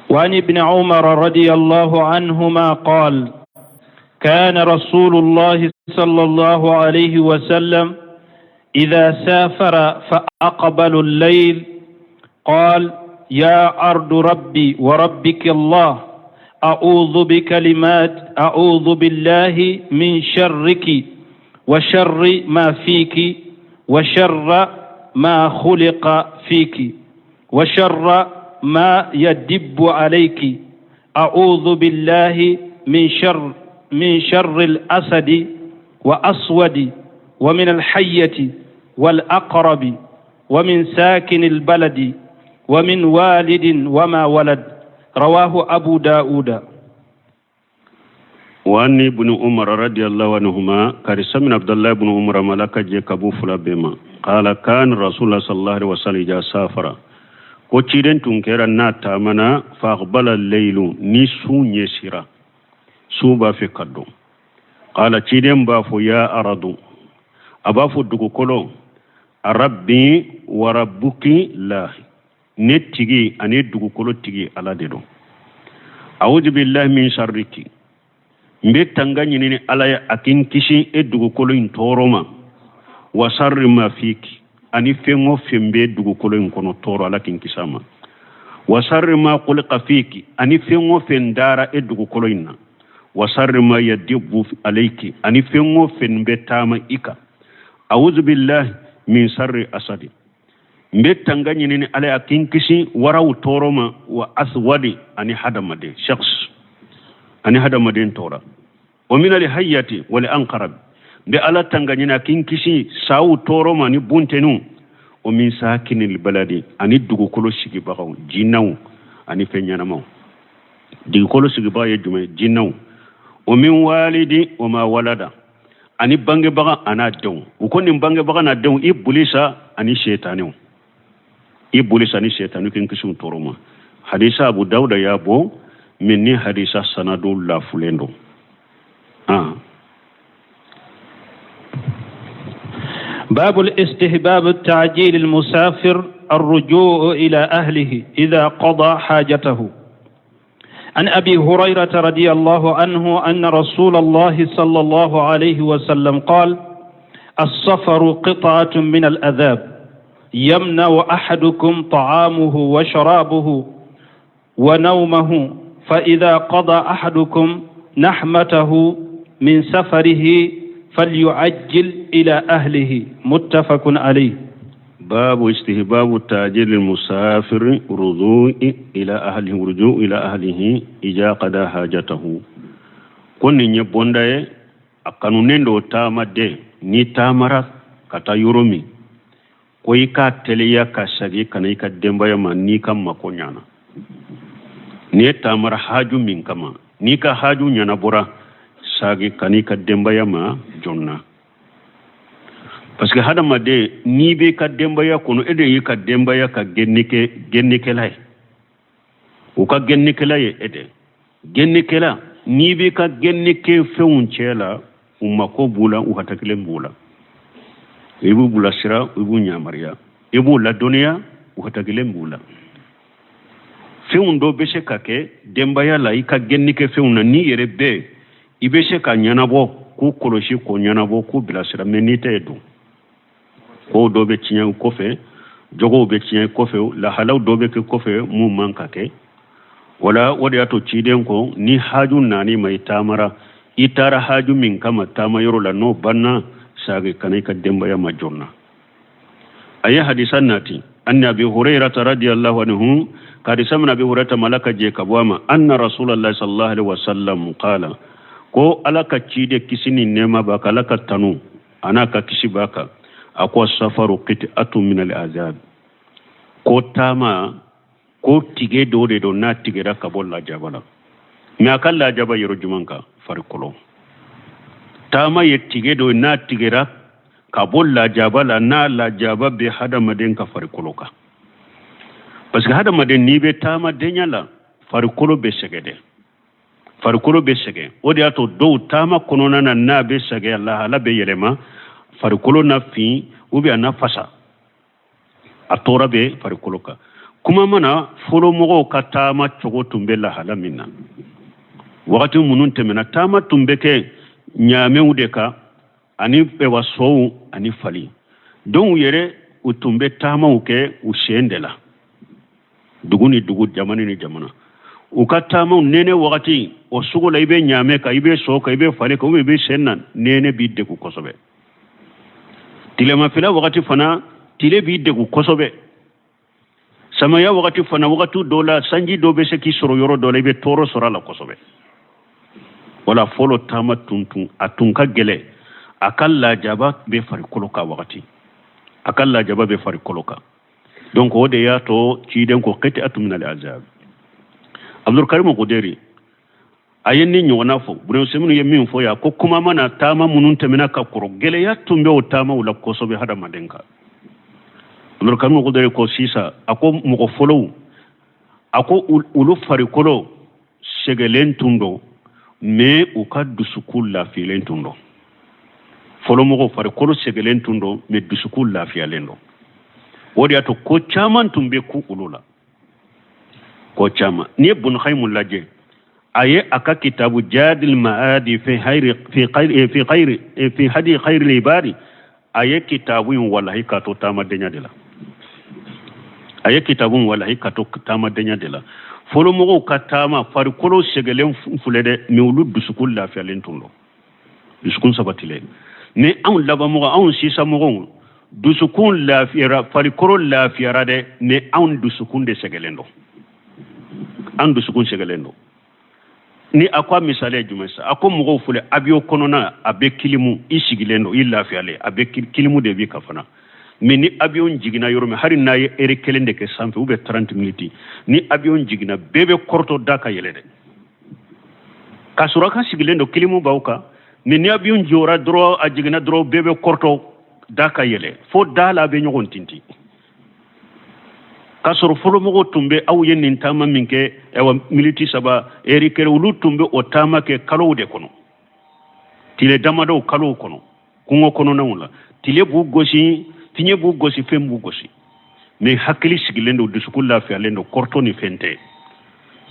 وعن ابن عمر رضي الله عنهما قال كان رسول الله صلى الله عليه وسلم إذا سافر فأقبل الليل قال يا أرض ربي وربك الله أعوذ بكلمات أعوذ بالله من شرك وشر ما فيك وشر ما خلق فيك وشر ما يدب عليك أعوذ بالله من شر الأسد وأسود ومن الحية والعقرب ومن ساكن البلد ومن والد وما ولد. رواه أبو داود. وعن ابن عمر رضي الله عنهما، karisa min عبد الله بن عمر ma ka jɛ ka b'u fila bɛɛ ma، قال كان رسول الله صلى الله عليه وسلم إذا سافر، ko ciden tun kɛra n'a taamana، فأقبل الليل، ni su ɲɛsira, su b'a fɛ ka don، قال، ciden b'a fɔ، يا أرض، a b'a fɔ dugukolo، ربي وربك الله. Ne tigi ani dugukolo tigi Ala de don. Awuzu billahi min sharriki, n bɛ tanga ɲini ni Ala ye a k'i kisi e dugukolo in tɔɔrɔ ma. Wa sarri ma fiki, ani fɛn o fɛn bɛ dugukolo in kɔnɔ tɔɔrɔ, Ala k'i kisi a ma. Wa sarri ma kulika fiki, ani fɛn o fɛn dara e dugukolo in na. Wa sarri ma yadibu alayki, ani fɛn o fɛn bɛ taama i kan. Awuzu billahi min sarri asadi, n bɛ tanga ɲini ni Ala ye a k'i kisi waraw tɔɔrɔ ma. Wa aswadi, ani hadamaden shakhs, ani hadamaden tɔɔrɔ. Wa min al hayyati wal anqarab, n bɛ Ala tanga ɲini a k'i kisi saw tɔɔrɔ ma ni bunteniw. Wa min sakinil baladi, ani dugukolo sigibagaw, jinɛw ani fɛn ɲɛnamaw. Dugukolo sigibaga ye jumɛn? Jinɛw. Wa min walidi wa ma walada, ani bangebaga an'a denw. U ko nin bangebaga n'a denw, i bulisa ani setanɛw, i bulisa ni setanɛw, k'i kisi u tɔɔrɔ ma. Hadisa Abu Dawuda y'a bɔ min ni hadisa sanadu lafulen don. باب الاستحباب التعجيل المسافر الرجوع إلى أهله إذا قضى حاجته. عن أبي هريرة رضي الله عنه أن رسول الله صلى الله عليه وسلم قال: السفر قطعة من العذاب، يمنع أحدكم طعامه وشرابه ونومه، فإذا قضى أحدكم نحمته من سفره فليعجل إلى أهله. متفق عليه. باب استحباب تعجيل المسافر رجوع إلى أهله، رجوع إلى أهله إذا قضى حاجته. Ko nin ye bonda ye, a kanunen don taamaden, n'i taamara ka taa yɔrɔ min, ko i k'a teliya ka segin ka na i ka denbaya ma n'i ka mako ɲana. N'i ye taamara haju min kama, n'i ka haju ɲɛnabɔra, sagi ka n'i ka denbaya ma joona. Parce que hadamaden, n'i b'i ka denbaya kɔnɔ, e de y'i ka denbaya ka gennikɛla ye. U ka gennikɛla ye e de gennikɛla. N'i b'i ka gennikɛ fɛnw cɛ la, u mako b'u la, u hatakilen b'u la, i b'u bilasira, i b'u yamaruya, i b'u ladɔnniya, u hatakilen b'u la. Fɛnw dɔ bɛ se ka kɛ denbaya la, i ka gennikɛ fɛnw na, n'i yɛrɛ bɛɛ i bɛ se ka ɲɛnabɔ, k'u kɔlɔsi, k'o ɲɛnabɔ, k'u bilasira. Mɛ n'i tɛ yen dun, kow dɔ bɛ tiɲɛ kɔfɛ, jogow bɛ tiɲɛ kɔfɛ, lahalaw dɔ bɛ kɛ kɔfɛ mun man ka kɛ. Wala o de y'a to ciden ko ni haju nani ma, i taamara, i taara haju min kama taama yɔrɔ la, n'o banna, sagi ka na i ka denbaya ma joona. A ye hadisa nati anni Abi Hurairata radiyallahu anhu, ka hadisa min Abi Hurairata ma, Ala ka jɛ ka bɔ a ma, anna Rasulallah sallallahu alaihi wasallam qala, ko Ala ka ciden, kisi ni nɛɛma b'a kan, Ala ka tanu a n'a ka kisi b'a kan, a ko safaru qit'atun min al-azab, ko taama ko tige dɔ de don n'a tigɛra ka bɔ lajaba la. Mɛ a ka lajaba yɔrɔ jumɛn kan? Farikolo. Taama ye tige dɔ n'a tigɛra ka bɔ lajaba la, n'a lajaba bɛ hadamaden ka farikolo kan. Parce que hadamaden, n'i bɛ taama denya la, farikolo bɛ sɛgɛn dɛ, farikolo bɛ sɛgɛn. O de y'a to dɔw taama kɔnɔna na, n'a bɛ sɛgɛn, lahala bɛ yɛlɛma, farikolo na fin ou bien a na fasa, a tɔɔrɔ bɛ farikolo kan. Kuma mana fɔlɔ mɔgɔw ka taama cogo tun bɛ lahala min na, wagati minnu tɛmɛna, taama tun bɛ kɛ ɲaamɛw de kan ani ɛwa sow ani fali. Dɔw yɛrɛ, u tun bɛ taamaw kɛ u sen de la, dugu ni dugu, jamana ni jamana. U ka taamaw nɛnɛ wagati, o sugu la, i bɛ ɲaamɛ kan, i bɛ so kan, i bɛ fali kan, ou bien i bɛ sen na, nɛnɛ b'i degun kosɛbɛ. Tilemafɛla wagati fana, tile b'i degun kosɛbɛ. Samaya wagati fana, wagati dɔw la, sanji dɔw bɛ se k'i sɔrɔ yɔrɔ dɔ la, i bɛ tɔɔrɔ sɔrɔ a la kosɛbɛ. Wala fɔlɔ taama tun a tun ka gɛlɛn, a ka lajaba bɛ farikolo kan wagati, a ka lajaba bɛ farikolo kan. Donc o de y'a to ciden ko qit'atun min al-azab. Abdulkarim Kuderi a ye ni ɲɔgɔnna fɔ, Bunɛsɛminu ye min fɔ yan, ko kuma mana taama minnu tɛmɛna ka kɔrɔ, gɛlɛya tun bɛ o taamaw la kosɛbɛ hadamaden kan. Abdulkarim Kuderi ko sisan, a ko mɔgɔ fɔlɔw, a ko olu farikolo sɛgɛlen tun don, mais u ka dusukun lafiyalen tun don. Fɔlɔ mɔgɔw farikolo sɛgɛlen tun don, mais dusukun lafiyalen don. O de y'a to ko caman tun bɛ ku olu la, ko caman. N'i ye Bun Kayimu lajɛ, a ye a ka kitabu Jadil Maadi fi hayri fi khayri fi khayri fi hadi khayri ibadi, a ye kitabu in walahi ka to taamadenya de la. A ye kitabu in walahi ka to taamadenya de la. Fɔlɔmɔgɔw ka taama, farikolo sɛgɛlen filɛ dɛ, mais olu dusukun lafiyalen tun don, dusukun sabatilen. Ni anw labanmɔgɔ, anw sisan mɔgɔw, dusukun lafiyara, farikolo lafiyara dɛ, mais anw dusukun de sɛgɛlen don, an dusukun sɛgɛlen don. Ni a ko a misali ye jumɛn sa? A ko mɔgɔw filɛ avion kɔnɔna, a bɛ kilimu, i sigilen don, i lafiyalen, a bɛ kilimu de b'i kan fana. Mais ni avion jiginna yɔrɔ min, hali n'a ye heure kelen de kɛ sanfɛ ou bien 30 minutes, ni avion jiginna, bɛɛ bɛ kɔrɔtɔ da ka yɛlɛ dɛ, k'a sɔrɔ a ka sigilen don, kilimu b'aw kan. Mais ni avion jɔra dɔrɔn, a jiginna dɔrɔn, bɛɛ bɛ kɔrɔtɔ da ka yɛlɛ, fo da la a bɛ ɲɔgɔn tintin. K'a sɔrɔ fɔlɔmɔgɔw tun bɛ, aw ye nin taama min kɛ, ayiwa, miniti 3, heure kelen, olu tun bɛ o taama kɛ kalow de kɔnɔ, tile damadɔw, kalow kɔnɔ, kungo kɔnɔnaw la. Tile b'u gosi, fiɲɛ b'u gosi, fɛn b'u gosi, mais hakili sigilen don, dusukun lafiyalen don, kɔrɔtɔ ni fɛn tɛ.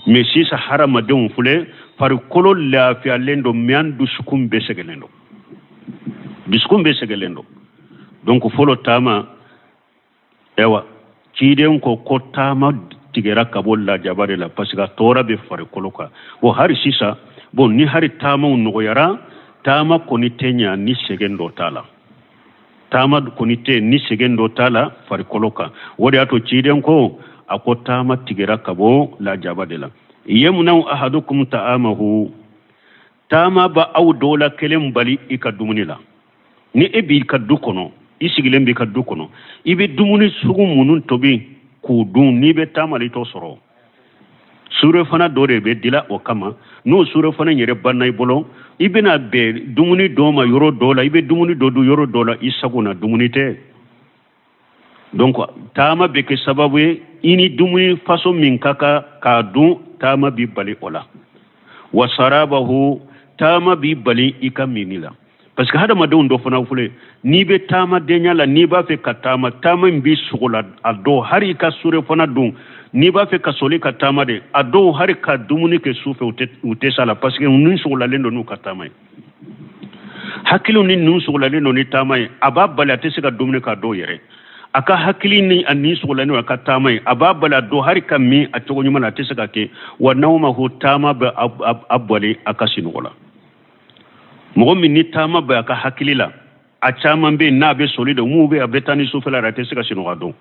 Mais sisan hadamadenw filɛ, farikolo lafiyalen don, mais an dusukun bɛɛ sɛgɛlen don, dusukun bɛɛ sɛgɛlen don. Donc fɔlɔ taama, ayiwa, ciden ko ko taama tigɛra ka bɔ lajaba de la, parce que a tɔɔrɔ bɛ farikolo kan. Bon, hali sisan, bon, ni hali taamaw nɔgɔyara, taama kɔni tɛ ɲa ni sɛgɛn dɔ t'a la. Taama kɔni tɛ ni sɛgɛn dɔ t'a la farikolo kan. O de y'a to ciden ko, a ko taama tigɛra ka bɔ lajaba de la. Yamnau ahadukum ta'amahu, taama b'a aw dɔ la kelen bali i ka dumuni la. Ni e b'i ka du kɔnɔ, i sigilen b'i ka du kɔnɔ, i bɛ dumuni sugu minnu tobi k'u dun, n'i bɛ taama la, i t'o sɔrɔ. Surefana dɔ de bɛ dila o kama. N'o surefana yɛrɛ banna i bolo, i bɛna bɛn dumuni dɔ ma yɔrɔ dɔ la, i bɛ dumuni dɔ dun yɔrɔ dɔ la, i sago na dumuni tɛ. Donc taama bɛ kɛ sababu ye, i ni dumuni façon min ka kan k'a dun, taama b'i bali o la. Wa sarabahu, taama b'i bali i ka minni la, parce que hadamadenw dɔ fana filɛ, n'i bɛ taamadenya la, n'i b'a fɛ ka taama, taama in b'i sogo la. A dɔw hali i ka surefana dun, n'i b'a fɛ ka soli ka taama de, a dɔw hali ka dumuni kɛ su fɛ, u tɛ s'a la, parce que ninnu sogolalen don n'u ka taama ye, hakiliw ni ninnu sogolalen don ni taama ye. A b'a bali a tɛ se ka dumuni k'a dɔw yɛrɛ. A ka hakili ni a ni sogolalen don a ka taama ye, a b'a bali a dɔw hali ka min a cogo ɲuman na, a tɛ se ka kɛ. Wa nawmahu, taama bɛ a bali a ka sinɔgɔ la. Mɔgɔ min ni taama bɛ a ka hakili la, a caman bɛ yen n'a bɛ soli de, mun bɛ a bɛ taa ni sufɛla la, a tɛ se ka sinɔgɔ a dɔn.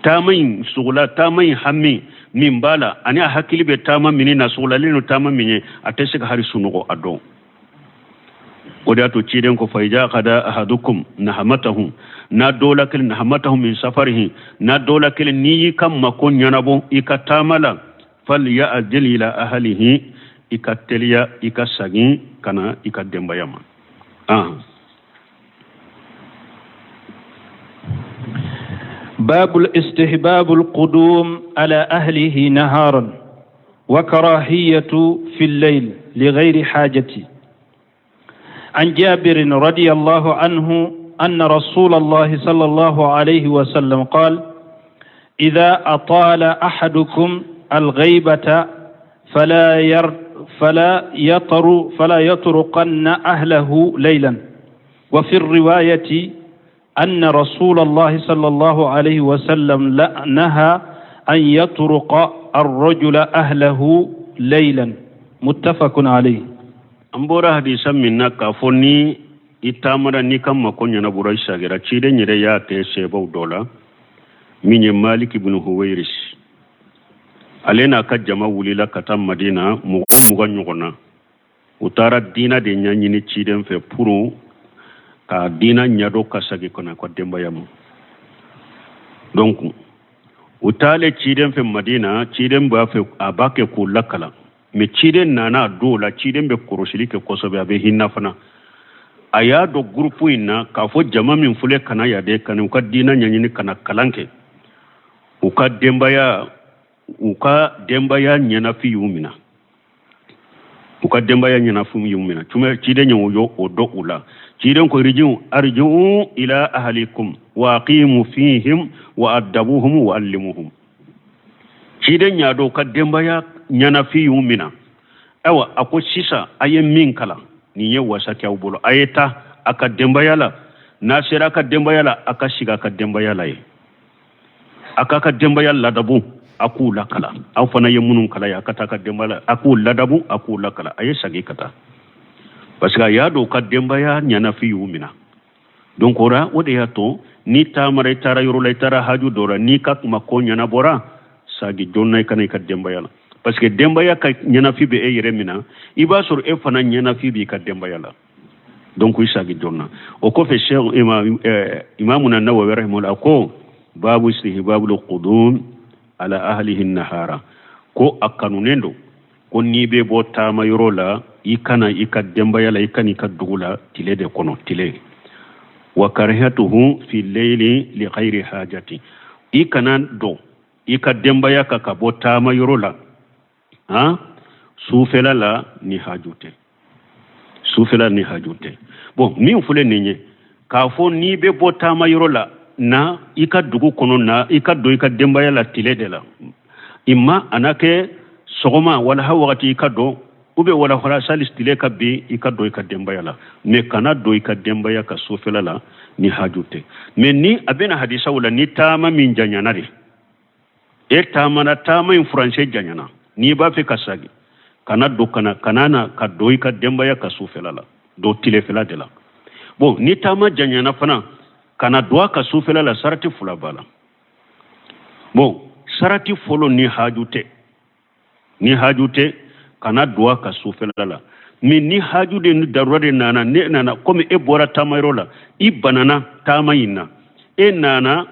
Taama in sogola, taama in hami min b'a la, ani a hakili bɛ taama min na, sogolalen don taama min ye, a tɛ se ka hali sunɔgɔ a dɔn. O de y'a to ciden ko fa iza qada ahadukum nahamatahu, n'a dɔ la kelen, nahamatahu min safarihi, n'a dɔ la kelen n'i y'i ka mako ɲɛnabɔ i ka taama la, falya'jil ila ahlihi, i ka teliya i ka sagin ka na i ka denbaya ma. باب الاستحباب القدوم على أهله نهارا وكراهية في الليل لغير حاجة. عن جابر رضي الله عنه أن رسول الله صلى الله عليه وسلم قال: إذا أطال أحدكم الغيبة فلا يطرقن أهله ليلا. وفي الرواية أن رسول الله صلى الله عليه وسلم نهى أن يطرق الرجل أهله ليلا. متفق عليه. An bɔra hadisa min na k'a fɔ ni i taamara n'i ka mako ɲɛnabɔra, i sagira, ciden yɛrɛ y'a kɛ sɛbaw dɔ la min ye Malik ibn Huwairis. Ale n'a ka jama wulila ka taa Madina, mɔgɔ 20 ɲɔgɔn na. U taara diina de ɲɛɲini ciden fɛ pour ka diina ɲɛdɔn ka segin ka na ka denbaya ma. Donc u taalen ciden fɛ Madina, ciden b'a fɛ a b'a kɛ k'u lakalan. Mais ciden nana a dɔw la, ciden bɛ kɔrɔsili kɛ kosɛbɛ, a bɛ hinɛ fana. A y'a dɔn gurupu in na k'a fɔ jama min filɛ ka na yan de, ka na u ka diina ɲɛɲini, ka na kalan kɛ, u ka denbaya ɲɛnafi y'u minɛ, u ka denbaya ɲɛnafi y'u minɛ. Ciden ye o dɔn u la. Ciden ko irji'u arji'u ila ahlikum wa aqimu fihim wa addabuhum wa allimuhum. Ciden y'a dɔn ka denbaya ɲɛnafi y'u minɛ. Ayiwa, a ko sisan a ye min kalan nin ye wasa kɛ aw bolo, a ye taa a ka denbaya la. N'a sera a ka denbaya la, a ka sigi a ka denbaya la yen, a k'a ka denbaya ladabu, a k'u lakalan. Aw fana ye minnu kalan ye, a ka taa a ka denbaya la, a k'u ladabu, a k'u lakalan. A ye segin ka taa parce que a y'a dɔn ka denbaya ɲɛnafi y'u minɛ. Donc o ra, o de y'a to n'i taamara, i taara yɔrɔ la, i taara haju dɔ la, n'i ka kuma ko ɲɛnabɔra, sagi joona i ka na i ka denbaya la, parce que denbaya ka ɲɛnafi bɛ e yɛrɛ minɛ, i b'a sɔrɔ e fana ɲɛnafi b'i ka denbaya la. Donc i sagi joona. O kɔfɛ, Cheikh Imamuna Nawawi rahimahullah ko babu istihbabul qudum ala ahlihi nahara, ko a kanunen don ko n'i bɛ bɔ taama yɔrɔ la, i ka na i ka denbaya la, i ka n'i ka dugu la tile de kɔnɔ, tile. Wa karihatuhu fi leyli li ghayri hajati, i kana don i ka denbaya kan ka bɔ taama yɔrɔ la han sufɛla la ni haju tɛ, sufɛla ni haju tɛ. Bon, min filɛ nin ye k'a fɔ n'i bɛ bɔ taama yɔrɔ la, na i ka dugu kɔnɔ, na i ka don i ka denbaya la tile de la, imma a na kɛ sɔgɔma walaha wagati i ka don, ou bien walaha sali tile ka bin i ka don i ka denbaya la, mais kana don i ka denbaya ka sufɛla la ni haju tɛ. Mais ni a bɛna hadisaw la, ni taama min janyana de, e taamana, taama in furancɛ janyana, n'i b'a fɛ ka sagi, kana don, kana kana na ka don i ka denbaya ka sufɛla la, don tilefɛla de la. Bon, ni taama janyana fana, kana don a ka sufɛla la, sarati fila b'a la. Bon, sarati fɔlɔ, ni haju tɛ, ni haju tɛ, kana don a ka sufɛla la. Mais ni haju de ni darura de nana, ne nana komi e bɔra taamayɔrɔ la, i banana taama in na, e nana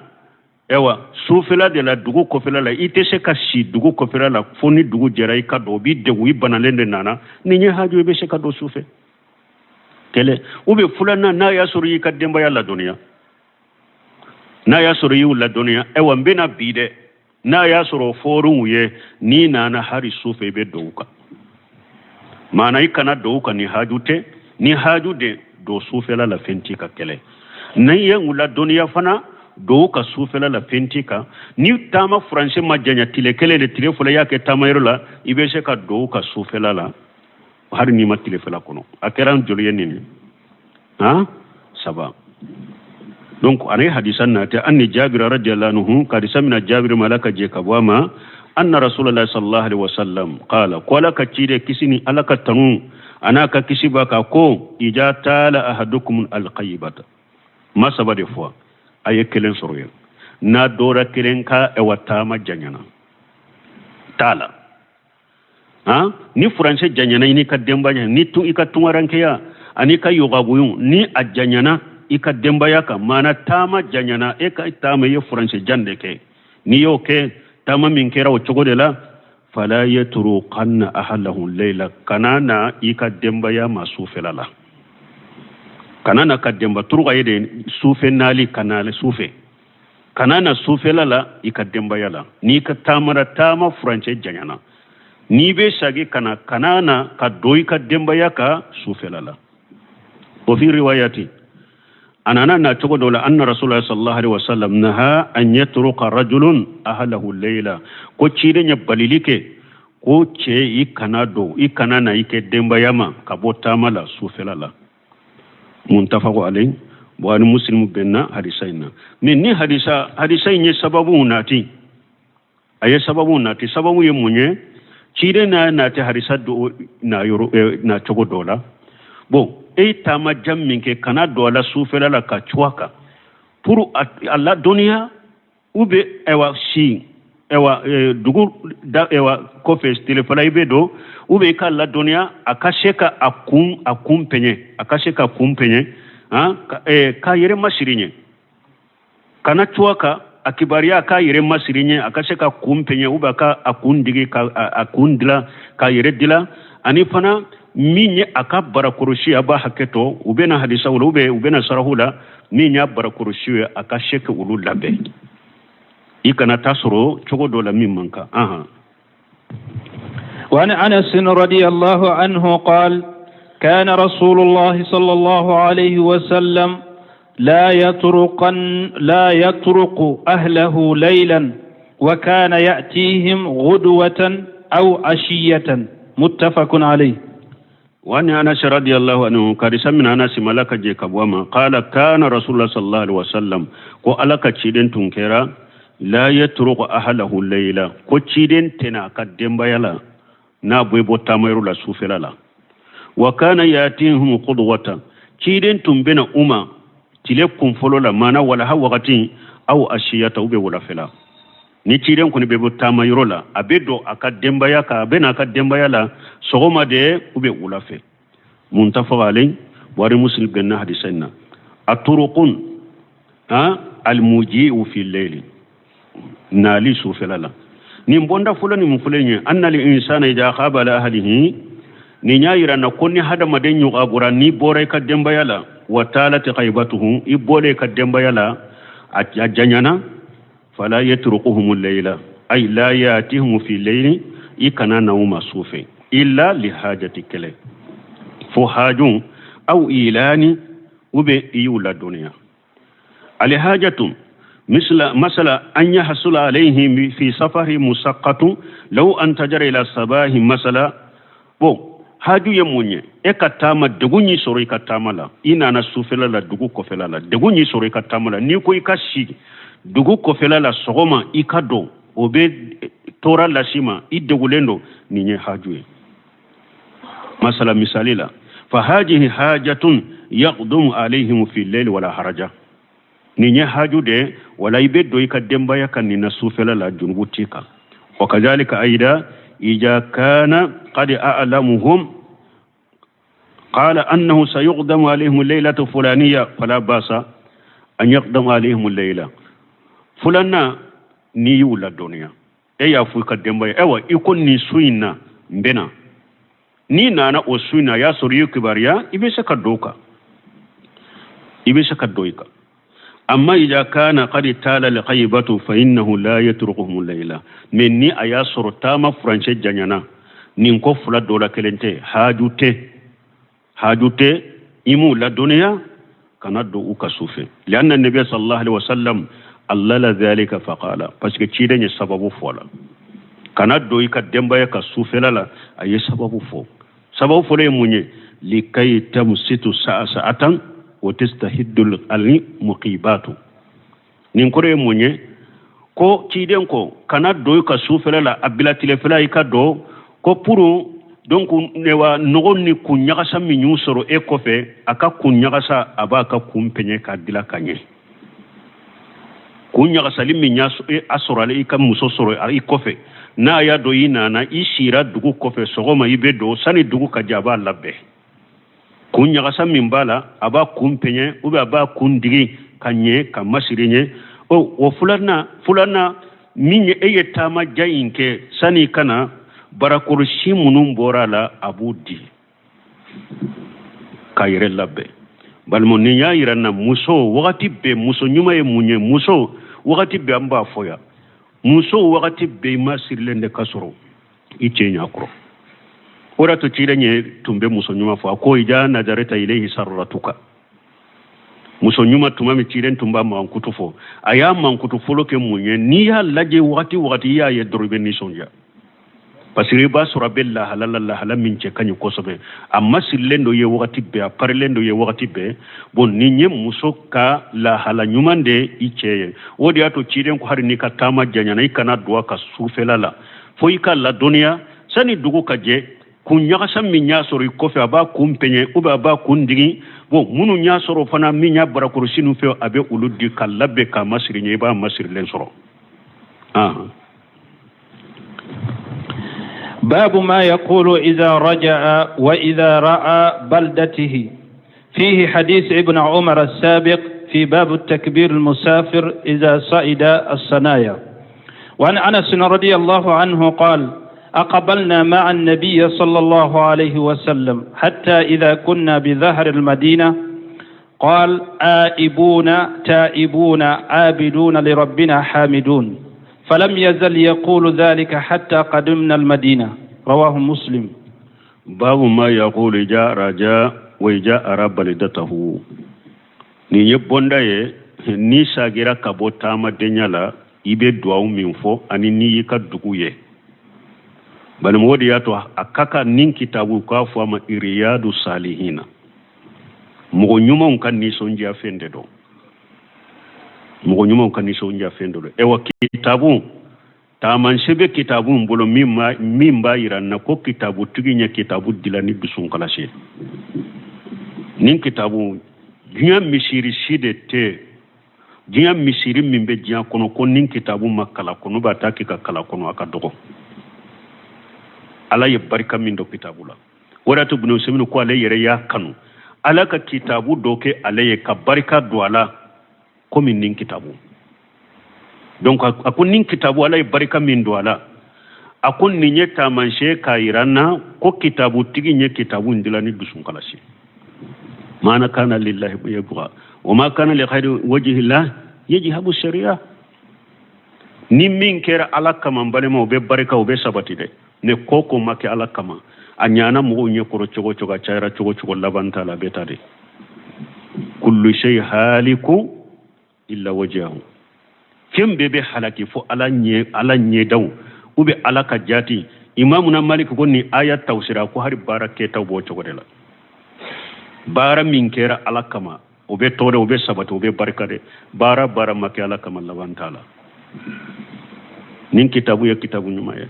ayiwa sufɛla de la, dugu kɔfɛla la, i tɛ se ka si dugu kɔfɛla la fo ni dugu jɛra i ka don, o b'i degun, i banalen de nana, ni ye haju, i bɛ se ka don sufɛ. Kelen. Ou bien filanan, n'a y'a sɔrɔ i y'i ka denbaya ladɔnniya, n'a y'a sɔrɔ i y'u ladɔnniya, ayiwa n bɛna bi dɛ, n'a y'a sɔrɔ fɔr'u ye, n'i nana hari sufɛ i bɛ don u kan. Maana i kana don u kan ni haju tɛ. Ni haju de don sufɛla la, fɛn t'i ka kɛlɛ. N'i ye u ladɔnniya fana, don u ka sufɛla la, fɛn t'i kan. Ni taama furancɛ ma janya, tile kelen de, tile fila i y'a kɛ taamayɔrɔ la, i bɛ se ka don u ka sufɛla la hali n'i ma tilefɛla kɔnɔ. A kɛra joli ye nin ye? Han, saba. Donc ani hadisa nati anni Jabir radiyallahu anhu, ka hadisa mina Jabir ma, Ala ka jɛ ka bɔ a ma, anna Rasulullah sallallahu alaihi wasallam qala, ko Ala ka ciden, kisi ni Ala ka tanu a n'a ka kisi b'a kan, ko ija tala ahadukum alqaybata. Ma saba de fɔ a ye, kelen sɔrɔ yen. N'a dɔra kelen ka ɛwa taama janyana tala han, ni furancɛ janyana i n'i ka denbaya, ni tun i ka tungarankeya ani ka yogabuyu, ni a janyana i ka denbaya kan, maana taama janyana, e ka taama i ye furancɛ jan de kɛ, n'i y'o kɛ, taama min kɛra o cogo de la, fala yatruqanna ahlahu layla, kana na i ka denbaya ma sufɛla la, kana na ka denba turuka ye de sufɛ nali, ka na sufɛ, kana na sufɛla la i ka denbaya la. N'i ka taamara, taama furancɛ janyana, n'i bɛ sagi ka na, kana na ka don i ka denbaya ka sufɛla la. O fi riwayati, a nana na cogo dɔ la, anna Rasulullah sallallahu alaihi wasallam naha an yatruqa rajulun ahlahu layla, ko ciden ye balili kɛ ko cɛ i kana don, i kana na i kɛ denbaya ma ka bɔ taama la sufɛla la. Muntafaqu alayhi, Buhari Muslimu bɛnna hadisa in na. Mais ni hadisa in ye sababu nati, a ye sababu nati. Sababu ye mun ye? Ciden n'a nati hadisa do na yɔrɔ na cogo dɔ la. Bon, e ye taama jan min kɛ, kana don a la sufɛla la ka cun a kan pour a ladɔnniya, u bɛ ayiwa si ayiwa dugu da ayiwa kɔfɛ tilefɛla i bɛ don, u bɛ i ka ladɔnniya a ka se ka a kun pɛɲɛ, a ka se ka kun pɛɲɛ han k'a yɛrɛ masiri ɲɛ, kana cun a kan, a kibaruya k'a yɛrɛ masiri ɲɛ, a ka se ka kun pɛɲɛ, u bɛ ka a kun digi, ka a kun dilan, k'a yɛrɛ dilan. Ani fana min ye a ka barakɔrɔsi, a b'a hakɛ to, u bɛna hadisaw la, u bɛna sarahu la, min y'a barakɔrɔsi ye, a ka se ka olu labɛn, i kana taa sɔrɔ cogo dɔ la min man kan. Ahan. وعن انس رضي الله عنه قال كان رسول الله صلى الله عليه وسلم لا يطرقن لا يطرق أهله ليلا وكان يأتيهم غدوة أو عشية متفق عليه وعن أنس رضي الله عنه hadisa mina Anasi ma Ala ka jɛn ka bɔ a ma قال كان رسول الله صلى الله عليه وسلم ko Ala ka ciden tun kɛra لا يطرق أهله ليلا ko ciden tɛ na a ka denbaya la n'a bɛ bɔ taamayɔrɔ la sufɛla la وكان يأتيهم غدوة ciden tun bɛ na u ma tile kunfɔlɔ la maana walaha wagati أو عشية u bɛ wulafɛla ni ciden kɔni bɛ bɔ taama yɔrɔ la a bɛ don a ka denbaya kan a bɛ na a ka denbaya la sɔgɔma de u bɛ wula fɛ متفق عليه Buhari Muslim bɛnna hadisa in na الطرق المجيء في الليل nali sufɛla la nin bonda fɔlɔ ni mun fɔlɔ ye أن الإنسان إذا غاب على أهله nin y'a yira na ko ni hadamaden ɲɔgɔbɔra n'i bɔra i ka denbaya la وطالت غيبته i bɔra i ka denbaya la a janyana فلا يطرقهم الليل أي لا يأتيهم في الليل i kana na u ma su fɛ إلا لحاجة kɛlɛ fo haju أو إعلان u bɛ i y'u ladɔnniya الحاجة مثل مثلا أن يحصل عليه في سفر مشقة لو انتظر إلى الصباح مثلا bon haju ye mun ye e ka taama degun y'i sɔrɔ i ka taama la i nana sufɛla la dugu kɔfɛla la degun y'i sɔrɔ i ka taama la n'i ko i ka si dugu kɔfɛla la sɔgɔma i ka don o bɛ tɔɔrɔ las'i ma i degulen don nin ye haju ye مثلا misali la فهذه حاجة يقدم عليهم في الليل ولا حرج nin ye haju de wala i bɛ don i ka denbaya kan nin na sufɛla la junubu t'i kan وكذلك أيضا إذا كان قد أعلمهم قال أنه سيقدم عليهم الليلة الفلانية فلا بأس أن يقدم عليهم الليلة fulanna n'i y'u ladɔnniya e y'a fɔ i ka denbaya ayiwa i ko nin su in na n bɛ na n'i nana o su in na a y'a sɔrɔ i ye kibaruya i bɛ se ka don o kan i bɛ se ka don i kan أما إذا كان قد طال الغيبة فإنه لا يطرقهم الليلة mais ni a y'a sɔrɔ taama furancɛ janyana nin ko fila dɔ la kelen tɛ haju tɛ haju tɛ i m'u ladɔnniya kana don u ka su fɛ لأن النبي صلى الله عليه وسلم علل ذلك فقال parce que ciden ye sababu fɔ a la kana don i ka denbaya ka sufɛla la a ye sababu fɔ sababu fɔlɔ ye mun ye لكي تمسط سعسعة وتستهد المغيبات nin kɔrɔ ye mun ye ko ciden ko kana don i ka sufɛla la a bila tilefɛla i ka don ko pour donc wa nɔgɔ ni kun ɲagasa min y'u sɔrɔ e kɔfɛ a ka kun ɲagasa a b'a ka kun pɛɲɛ k'a dilan ka ɲɛ kun ɲagasali min y'a a sɔrɔ ale i ka muso sɔrɔ i kɔfɛ n'a y'a dɔn i nana i sira dugu kɔfɛ sɔgɔma i bɛ don sani dugu ka jɛ a b'a labɛn kun ɲagasa min b'a la a b'a kun pɛɲɛ ou bien a b'a kun digi ka ɲɛ ka masiri ɲɛ o filanan min ye e ye taama jan in kɛ sani i ka na barakɔrɔsi minnu bɔra a la a b'u di k'a yɛrɛ labɛn balima nin y'a yira n na muso wagati bɛɛ muso ɲuman ye mun ye muso wagati bɛɛ an b'a fɔ yan muso wagati bɛɛ i ma sirilen de ka sɔrɔ i cɛ ɲɛ kɔrɔ o de to ciden ye tun bɛ muso ɲuman fɔ a ko إذا نظرت إليه سرتك muso ɲuman tuma min ciden tun b'a mankutu fɔ a y'a mankutu fɔlɔ kɛ mun ye n'i y'a lajɛ wagati wagati i y'a ye dɔrɔn i bɛ nisɔndiya parce que i b'a sɔrɔ a bɛ lahala la lahala min cɛ ka ɲi kosɛbɛ a masirilen do ye wagati bɛɛ a parilen do ye wagati bɛɛ bon nin ye muso ka lahala ɲuman de i cɛ ye o de y'a to ciden ko hali n'i ka taama janyana i kana don a ka sufɛla la fo i ka ladɔnniya sani dugu ka jɛ kun ɲagasa min y'a sɔrɔ i kɔfɛ a b'a kun pɛɲɛ ou bien a b'a kun digi bon minnu y'a sɔrɔ fana min y'a barakɔrɔsi ninnu fɛ a bɛ olu di ka labɛn k'a masiri ɲɛ i b'a masirilen sɔrɔ. باب ما يقول إذا رجع وإذا رأى بلدته فيه حديث ابن عمر السابق في باب التكبير المسافر إذا صعد الثنايا. وعن أنس رضي الله عنه قال: أقبلنا مع النبي صلى الله عليه وسلم حتى إذا كنا بظهر المدينة قال: آئبون تائبون عابدون لربنا حامدون، فلم يزل يقول ذلك حتى قدمنا المدينة. رواه مسلم. Babu ma yaqulu ija raja wa ija ara balidatahu. Nin ye bonda ye, n'i sagira ka bɔ taamadenya la, i bɛ duwawu min fɔ ani n'i y'i ka dugu ye. Balimɔgɔ de y'a to a ka kan nin kitabu k'a fɔ a ma iriyadu salihina, mɔgɔ ɲumanw ka nisɔndiya fɛn de don, mɔgɔ ɲumanw ka nisɔndiya fɛn de don. Ewa kitabu taamasiyɛn bɛ kitabu in bolo min b'a yira na ko kitabutigi ye kitabu dilan ni dusunkalasi ye. Nin kitabu diɲɛ misiri si de tɛ, diɲɛ misiri min bɛ diɲɛ kɔnɔ ko nin kitabu ma kalan kɔnɔ, b'a ta k'i ka kalan kɔnɔ, a ka dɔgɔ. Ala ye barika min don kitabu la, o de y'a to Ibn Usaymin ko ale yɛrɛ y'a kanu Ala ka kitabu dɔ kɛ ale ye ka barika don a la komi nin kitabu. Donc a ko nin kitabu Ala ye barika min don a la, a ko nin ye taamasiyɛn k'a yira n na ko kitabutigi ye kitabu in dilan ni dusunkalasi. Ma kana lillahi yabqa wa ma kana li ghayri wajhillah yajhabu sharia. Ni min kɛra Ala kama, n balimaw, o bɛ barika, o bɛ sabati dɛ. Ne ko ko ma kɛ Ala kama, a ɲana mɔgɔw ɲɛ kɔrɔ cogo cogo, a cayara cogo cogo, laban t'a la, a bɛ taa de. Kullu shay haliku illa wajhahu. Fɛn bɛɛ bɛ halaki fo Ala ɲɛ, Ala ɲɛdaw ou bien Ala ka jati. Imamuna Malik ko nin aya tawsira ko hari baara kɛtaw b'o cogo de la. Baara min kɛra Ala kama, o bɛ to dɛ, o bɛ sabati, o bɛ barika dɛ. Baara baara ma kɛ Ala kama, laban t'a la. Nin kitabu ye kitabu ɲuman ye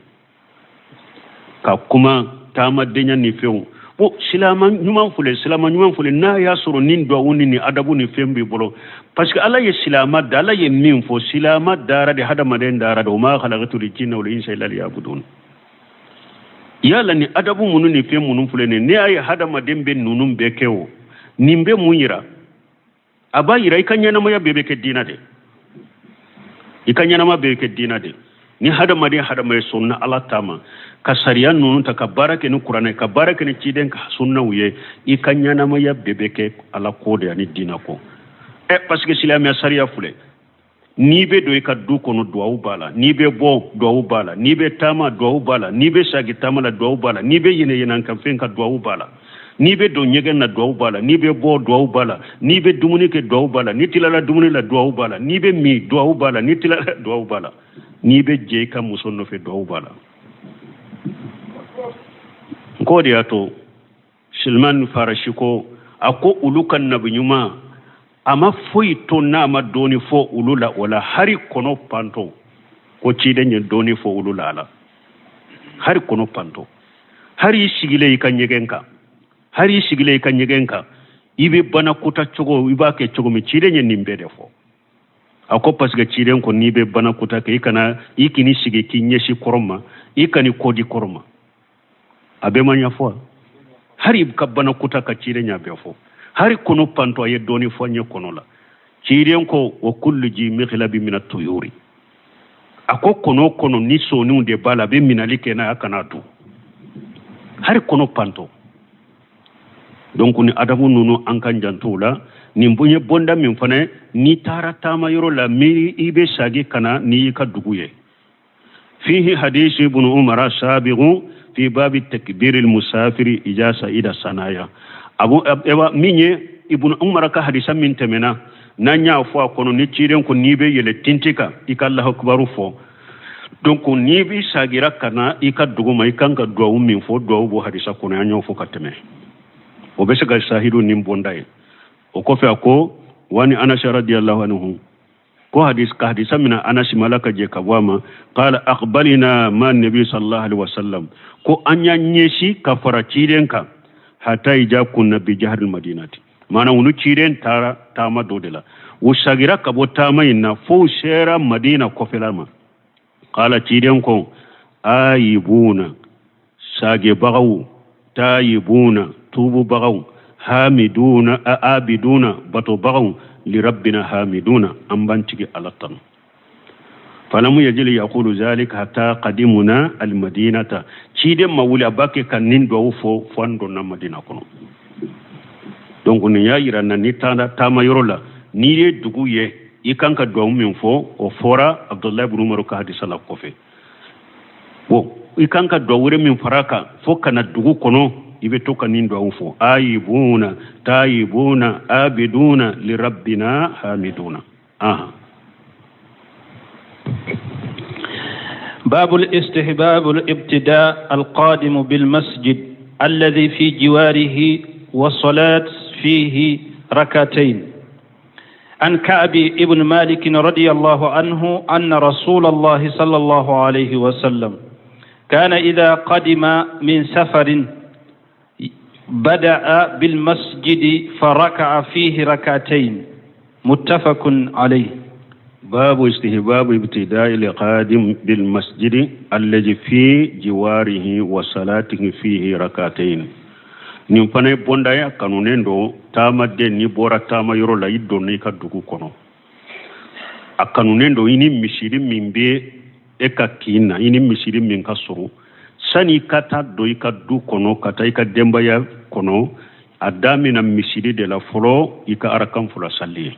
ka kuma taamadenya ni fɛnw. Bon, silama ɲuman filɛ, silama ɲuman filɛ, n'a y'a sɔrɔ nin duwawu ni nin adabu ni fɛn b'i bolo, parce que Ala ye silama da, Ala ye min fɔ, silama dara de, hadamaden dara de, o ma khalaqtul jinna wal insa illa liya'budun. Yala ni adabu minnu ni fɛn minnu filɛ nin, ne y'a ye hadamaden bɛ ninnu bɛɛ kɛ, o nin bɛ mun yira? A b'a yira i ka ɲɛnamaya bɛɛ bɛ kɛ diina de, i ka ɲɛnama bɛɛ bɛ kɛ diina de. Ni hadamaden hadamaden sɔnna Ala ta ma, ka sariya ninnu ta, ka baara kɛ ni kuranɛ, ka baara kɛ ni ciden ka sunnaw ye, i ka ɲɛnamaya bɛɛ bɛ kɛ Ala ko de ani diina ko. Parce que silamɛya sariya filɛ, n'i bɛ don i ka du kɔnɔ, duwawu b'a la, n'i bɛ bɔ, duwawu b'a la, n'i bɛ taama, duwawu b'a la, n'i bɛ sagi taama la, duwawu b'a la, n'i bɛ yɛlɛ yɛlɛnkanfɛn kan, duwawu b'a la, n'i bɛ don ɲɛgɛn na, duwawu b'a la, n'i bɛ bɔ, duwawu b'a la, n'i bɛ dumuni kɛ, duwawu b'a la, n'i tilala dumuni la, duwawu b'a la, n'i bɛ min, duwawu b'a la, n'i tilala, duwawu b'a la, n'i bɛ jɛ i ka muso nɔfɛ, duwawu b'a la. N k'o de y'a to Silman Farasi ko, a ko olu ka nabi ɲuman a ma foyi to n'a ma dɔɔni fɔ olu la o la, hari kɔnɔ panto, ko ciden ye dɔɔni fɔ olu la a la, hari kɔnɔ panto, hari i sigilen i ka ɲɛgɛn kan, hari i sigilen i ka ɲɛgɛn kan, i bɛ banakota cogo, i b'a kɛ cogo min, ciden ye nin bɛɛ de fɔ. A ko parce que ciden ko n'i bɛ banakota kɛ, i kana i k'i sigi k'i ɲɛsin kɔrɔn ma, i kan'i kɔ di kɔrɔn ma. A bɛɛ ma ɲɛfɔ. Hari ka banakota ka ciden y'a bɛɛ fɔ, hari kɔnɔ panto, a ye dɔɔni fɔ an ye kɔnɔ la. Ciden ko wa kullu ji mihlabi mina tuyuri, a ko kɔnɔ kɔnɔ ni soniw de b'a la, a bɛ minali kɛ n'a ye, a kana dun, hari kɔnɔ panto. Donc ni adabu ninnu, an kan janto u la. Nin ye bonda min fana, n'i taara taama yɔrɔ la, min i bɛ sagi ka na n'i y'i ka dugu ye. Fihi hadisi ibn Umar sabiqu fi babi takbir al-musafiri ija sa'ida sanaya. Abu ewa min ye Ibn Umar ka hadisa min tɛmɛna, n'an y'a fɔ a kɔnɔ ni ciden ko n'i bɛ yɛlɛ tinti kan, i ka Allahu akbaru fɔ. Donc n'i bɛ sagira ka na i ka dugu ma, i kan ka duwawu min fɔ, duwawu b'o hadisa kɔnɔ, an y'o fɔ ka tɛmɛ. O bɛ se ka sahidu nin bonda ye. O kɔfɛ a ko wani Anas radiyallahu anhu ko hadis ka hadisa mina Anas ma, Ala ka jɛ ka bɔ a ma, qala aqbalina ma nabi sallallahu alaihi wasallam, ko an y'an ɲɛsin ka fara ciden kan, hatta ija kunna bi jahril madinati. Maana olu ciden taara taama dɔ de la, u sagira ka bɔ taama in na fo u sera Madina kɔfɛla ma. Qala ciden ko ayibuna, sagebagaw, tayibuna, tububagaw, hamiduna, abiduna, batobagaw, lirabbina hamiduna, an b'an tigi Ala tanu. Falamu yajili yaqulu zalika hatta qadimuna almadinata. Ciden ma wuli a b'a kɛ ka nin duwawu fɔ fo an donna Madina kɔnɔ. Donc nin y'a yira na ni taara taama yɔrɔ la, n'i ye dugu ye, i kan ka duwawu min fɔ, o fɔra Abdullahi ibn Umar ka hadisa la kɔfɛ. Bon, i kan ka duwawu wɛrɛ min fara a kan fo ka na dugu kɔnɔ, i bɛ to ka nin duwawu fɔ: ayibuna tayibuna abiduna lirabbina hamiduna. Aha. باب الاستحباب الابتداء القادم بالمسجد الذي في جواره والصلاة فيه ركعتين. عن كعب ابن مالك رضي الله عنه أن رسول الله صلى الله عليه وسلم كان إذا قدم من سفر بدأ بالمسجد فركع فيه ركعتين. متفق عليه. باب استحباب ابتداء القادم بالمسجد الذي في جواره وصلاته فيه ركعتين. Nin fana ye bonda ye, kanunen don. Taamaden, n'i bɔra taama yɔrɔ la, i donna i ka dugu kɔnɔ, a kanunen don i ni misiri min bɛ e ka kin na, i ni misiri min ka surun, sani i ka taa don i ka du kɔnɔ, ka taa i ka denbaya kɔnɔ, a damina misiri de la fɔlɔ, i ka arakan fila sali ye.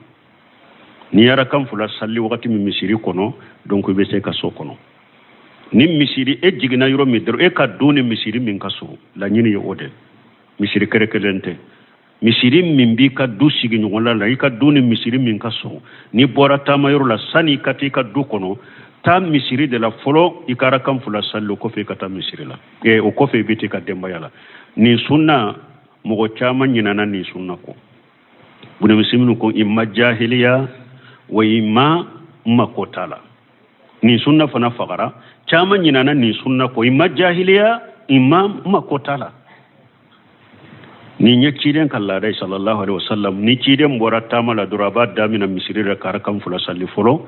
N'i ye arakan fila sali wagati min misiri kɔnɔ, donc i bɛ se ka so kɔnɔ. Ni misiri e jiginna yɔrɔ min dɔrɔn, e ka du ni misiri min ka surun, laɲini ye o de. Misiri kɛrɛ kelen tɛ, misiri min b'i ka du sigiɲɔgɔnla la, i ka du ni misiri min ka surun. N'i bɔra taama yɔrɔ la, sani i ka taa i ka du kɔnɔ, taa misiri de la fɔlɔ, i ka arakan fila sali. O kɔfɛ, i ka taa misiri la, o kɔfɛ i bɛ taa i ka denbaya la. Nin sunna, mɔgɔ caman ɲinana nin sunna kɔ. Bunamisiminu ko i ma jahiliya wa i ma mako t'a la. Nin sunna fana fagara. Caman ɲinana nin sunna kɔ, i ma jahiliya, i ma mako t'a la. Nin ye ciden ka laada ye, sallallahu alaihi wasallam. Ni ciden bɔra taama la dɔrɔn, a b'a damina misiri la ka arakan fila sali fɔlɔ.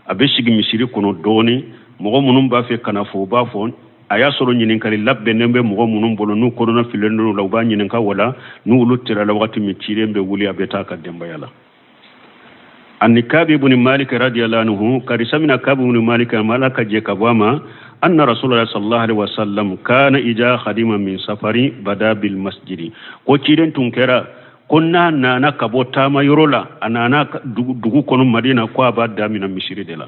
A bɛ sigi misiri kɔnɔ dɔɔni. Mɔgɔ minnu b'a fɛ ka na fɔ, u b'a fɔ. A y'a sɔrɔ ɲininkali labɛnnen bɛ mɔgɔ minnu bolo, n'u kɔnɔna fililen don la, u b'a ɲininka. Wala n'olu tirala wagati min, ciden bɛ wuli, a bɛ taa a ka denbaya la. Ani Kabi ibn Malik radiyallahu anhu, karisa mina Kabi ibn Malik ma, Ala ka jɛ ka bɔ a ma, anna Rasulullah sallallahu alaihi wasallam kana ija khadima min safari bada bil masjidi. Ko ciden tun kɛra ko n'a nana ka bɔ taama yɔrɔ la, a nana dugu kɔnɔ Madina, ko a b'a damina misiri de la.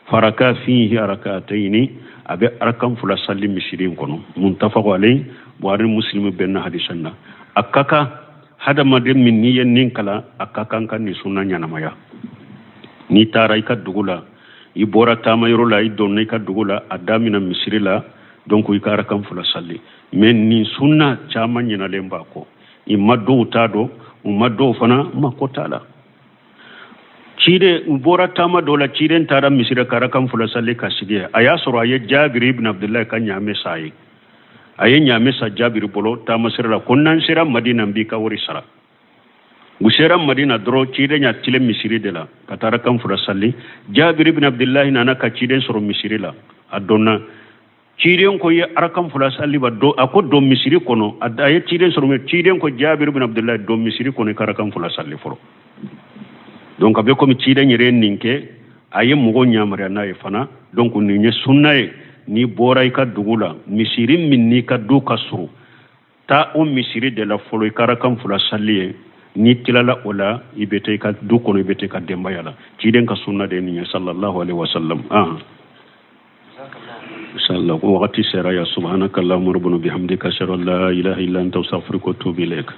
Faraka fihi rakataini, a bɛ arakan fila sali misiri in kɔnɔ. Muntafaqu alayhi, Buhari, Muslim bɛnna hadisan na. A ka kan hadamaden min n'i ye nin kalan, a ka kan ka nin sunna ɲɛnamaya. N'i taara i ka dugu la, i bɔra taama yɔrɔ la, i donna i ka dugu la, a damina misiri la, donc i ka arakan fila sali. Mais nin sunna, caman ɲinalen b'a kɔ. I ma dɔw t'a dɔn, u ma dɔw fana mako t'a la. Ciden u bɔra taama dɔ la, ciden taara misiri ka arakan fila sali ka sigi. A y'a sɔrɔ a ye Jabiri ibn Abdullahi ka ɲaamɛ sa ye. A ye ɲaamɛ sa Jabiri bolo taama sira la, ko n'an sera Madina, n b'i ka wari sara. U sera Madina dɔrɔn, ciden y'a tilen misiri de la ka taa arakan fila sali. Jabiri ibn Abdullahi nana ka ciden sɔrɔ misiri la. A donna, ciden ko: "I ye arakan fila sali ba?" Do a ko: "Don misiri kɔnɔ." A ye ciden sɔrɔ, ciden ko: "Jabiri ibn Abdullahi, don misiri kɔnɔ, i ka arakan fila sali fɔlɔ." Donc a bɛ komi ciden yɛrɛ ye nin kɛ, a ye mɔgɔw yamaruya n'a ye fana. Donc nin ye sunna ye. N'i bɔra i ka dugu la, misiri min n'i ka du ka surun, taa o misiri de la fɔlɔ, i ka arakan fila sali ye. N'i tilala o la, i bɛ taa i ka du kɔnɔ, i bɛ taa i ka denbaya la. Ciden ka sunna de ye nin ye, sallallahu alaihi wasallam. Inshallah, ko wagati sera ya. Subhanaka allahumma rabbana bihamdika, ashhadu an la ilaha illa anta, astaghfiruka wa atubu ilaik.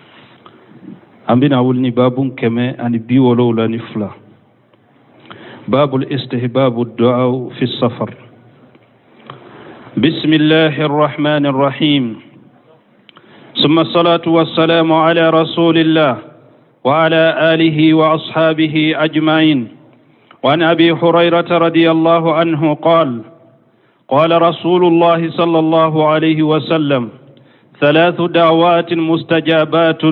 An bɛna wuli ni babu 172, باب الاستحباب الدعاء في السفر. بسم الله الرحمن الرحيم، ثم الصلاة والسلام على رسول الله وعلى آله وأصحابه أجمعين. وعن أبي هريرة رضي الله عنه قال: قال رسول الله صلى الله عليه وسلم: ثلاث دعوات مستجابات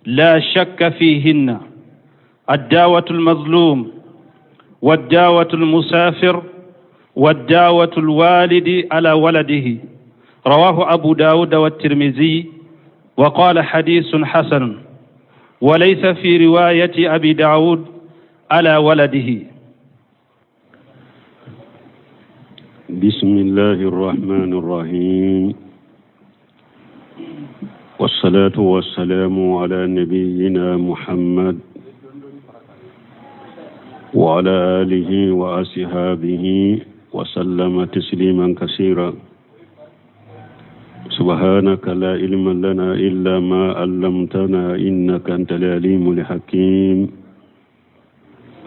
لا شك فيهن: الدعوة المظلوم، والدعوة المسافر، والدعوة الوالد على ولده. رواه أبو داود والترمذي وقال: حديث حسن. وليس في رواية أبي داود على ولده. بسم الله الرحمن الرحيم، والصلاة والسلام على نبينا محمد وعلى آله وأصحابه وسلم تسليما كثيرا. سبحانك لا علم لنا إلا ما علمتنا إنك أنت العليم الحكيم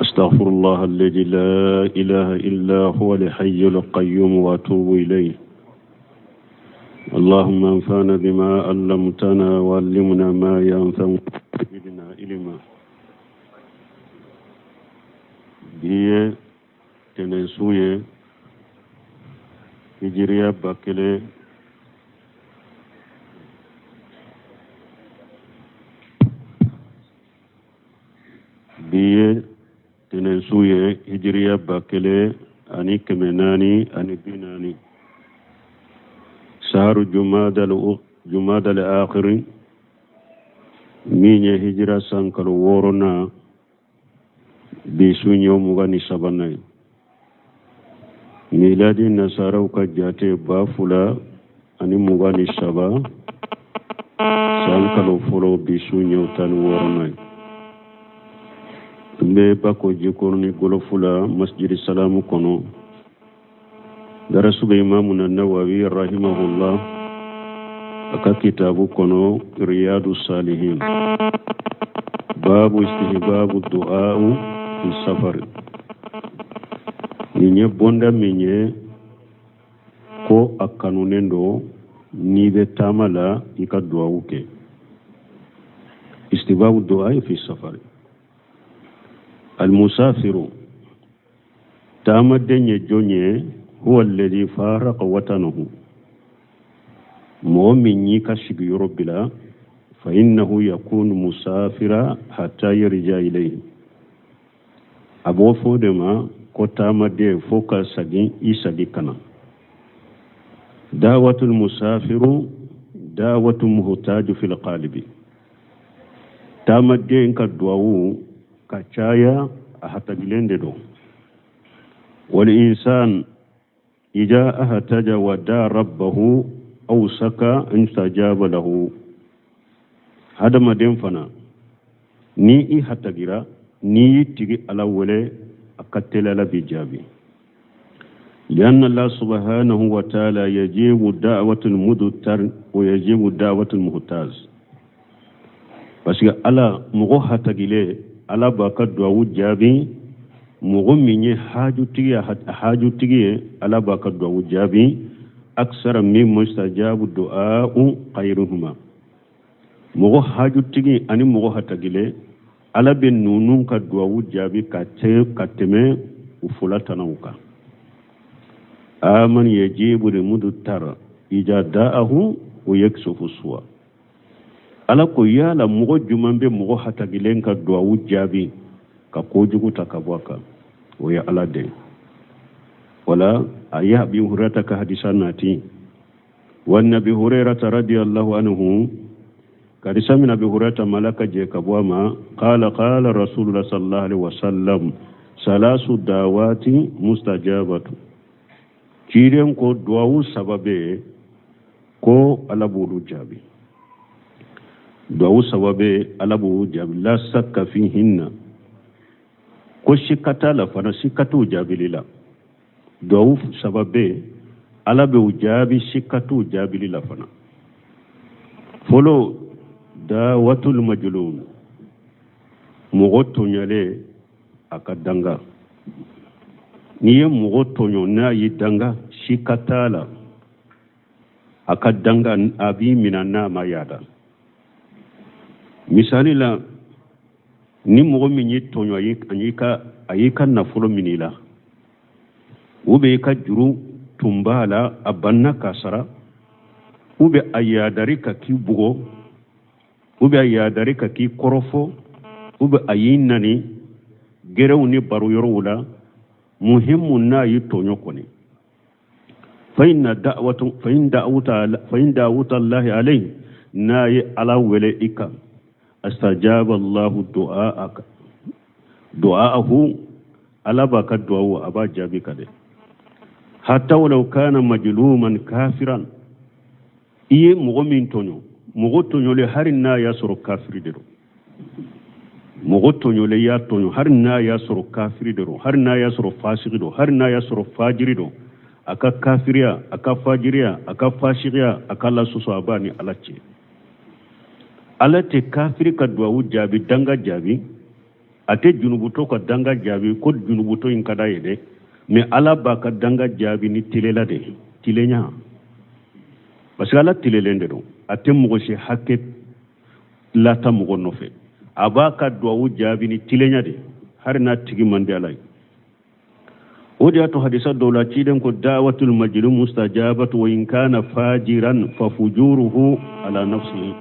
أستغفر الله الذي لا إله إلا هو الحي القيوم وأتوب إليه اللهم انفعنا بما علمتنا وعلمنا ما ينفعنا زدنا علما Bi ye tɛnɛnsu ye hijiriya 1000. Bi ye tɛnɛnsu ye hijiriya 1440, saharu jumadal akhiri, min ye hijira san kalo wɔɔrɔnan, bi su ɲɛ 23nan ye. Miladi nasaraw ka jate 2023 san kalo fɔlɔ, bi su ɲɛ 16nan ye. N bɛ Bako Jikɔrɔni Gɔlɔfu la, Masjidi Salamu kɔnɔ. Darasu bɛ Imamuna Nawawi rahimahullah a ka kitabu kɔnɔ Riyadu Salihin, babu istihbabu du'a'u fi safari. Nin ye bonda min ye ko a kanunen don n'i bɛ taama la i ka duwawu kɛ, istihbabu du'a fi safari. Almusafiru, taamaden ye jɔn ye? Huwa alladhi faraqa watanahu, mɔgɔ min y'i ka sigiyɔrɔ bila, fa innahu yakunu musafira hatta yarja ilayhi. A b'o fɔ de ma ko taamaden fo ka sagin i sagi ka na. Dawatul musafiru dawatu muhtaju fil qalibi, taamaden ka duwawu ka caya, a hatagilen de don. Wal insan ida ahtaja wa da rabbahu awsaka an yustajaba lahu. Hadamaden fana, ni i hatagira, n'i y'i tigi Ala wele, a ka teli Ala b'i jaabi. لأن الله سبحانه وتعالى يجيب دعوة المضطر ويجيب دعوة المحتاج. Parce que Ala, mɔgɔ hatagilen, Ala b'a ka duwawu jaabi. Mɔgɔ min ye hajutigi ye, hajutigi ye, Ala b'a ka duwawu jaabi. Aksara min mustajabu du'a'u khayruhuma. Mɔgɔ hajutigi ani mɔgɔ hatagilen, Ala bɛ ninnu ka duwawu jaabi ka ka tɛmɛ u fɔla tanaw kan. Aman yajibu limudtara ida da'ahu wa yaksufu suwa. Ala ko yala mɔgɔ juman bɛ mɔgɔ hatagilen ka duwawu jaabi ka kojugu ta ka bɔ a kan? O ye Ala de ye. Wala a ye Abi Hurata ka hadisa nati wa Abi Hurairata radiyallahu anhu, hadisa min Abi Hurairata ma, Ala ka jɛ ka bɔ a ma, qala qala Rasulullah sallallahu alaihi wasallam salasu dawati mustajabatu. Ciden ko duwawu saba bɛ yen ko Ala b'olu jaabi. Duwawu saba bɛ yen, Ala b'olu jaabi. La sakka fihinna, ko sika t'a la fana, sika t'u jaabili la. Duwawu saba bɛ yen, Ala bɛ u jaabi, sika t'u jaabili la fana. Fɔlɔ, dawatul majlum, mɔgɔ tɔɲɔlen a ka danga. N'i ye mɔgɔ tɔɲɔ n'a y'i danga, sika t'a la a ka danga a b'i minɛ n'a ma yada. Misali la, ni mɔgɔ min y'i tɔɲɔ, a y'i ka nafolo minɛ i la, ou bien i ka juru tun b'a la, a banna k'a sara, ou bien a yadari ka k'i bugɔ, ou bien a yadari ka k'i kɔrɔfɔ, ou bien a y'i nani gɛrɛnw ni baro yɔrɔw la, muhimu n'a y'i tɔɲɔ kɔni, fa inna da'watu fa in da'awta fa in da'awta Allahi alayhi, n'a ye Ala wele i kan, astajaba Allahu du'aaka du'aahu, Ala b'a ka duwawu a b'a jaabi ka dɛ. Hatta walau kana majluman kafiran, i ye mɔgɔ min tɔɲɔ, mɔgɔ tɔɲɔlen, hali n'a y'a sɔrɔ kafiri de don, mɔgɔ tɔɲɔlen y'a tɔɲɔ, hali n'a y'a sɔrɔ kafiri de don, hali n'a y'a sɔrɔ fasigi don, hali n'a y'a sɔrɔ fajiri don. A ka kafiriya, a ka fajiriya, a ka fasigiya, a ka lasɔsɔ, a b'a ni Ala cɛ. Ala tɛ kafiri ka duwawu jaabi, danga jaabi. A tɛ junubutɔ ka danga jaabi ko junubutɔ in ka d'a ye dɛ. Mais Ala b'a ka danga jaabi ni tilela de ye, tilenya. Parce que Ala tilelen de don. A tɛ mɔgɔ si hakɛ lata mɔgɔ nɔfɛ. A b'a ka duwawu jaabi ni tilenya de ye, hali n'a tigi man di Ala ye. O de y'a to hadisa dɔw la ciden ko dawatul majlum mustajabatu wa in kana fajiran fa fujuruhu ala nafsihi.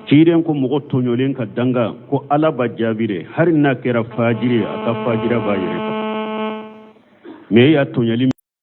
Ciden ko mɔgɔ tɔɲɔlen ka danga ko Ala b'a jaabi dɛ, hali n'a kɛra fajiri ye, a ka fajiriya b'a yɛrɛ kan. Mais e y'a tɔɲɔli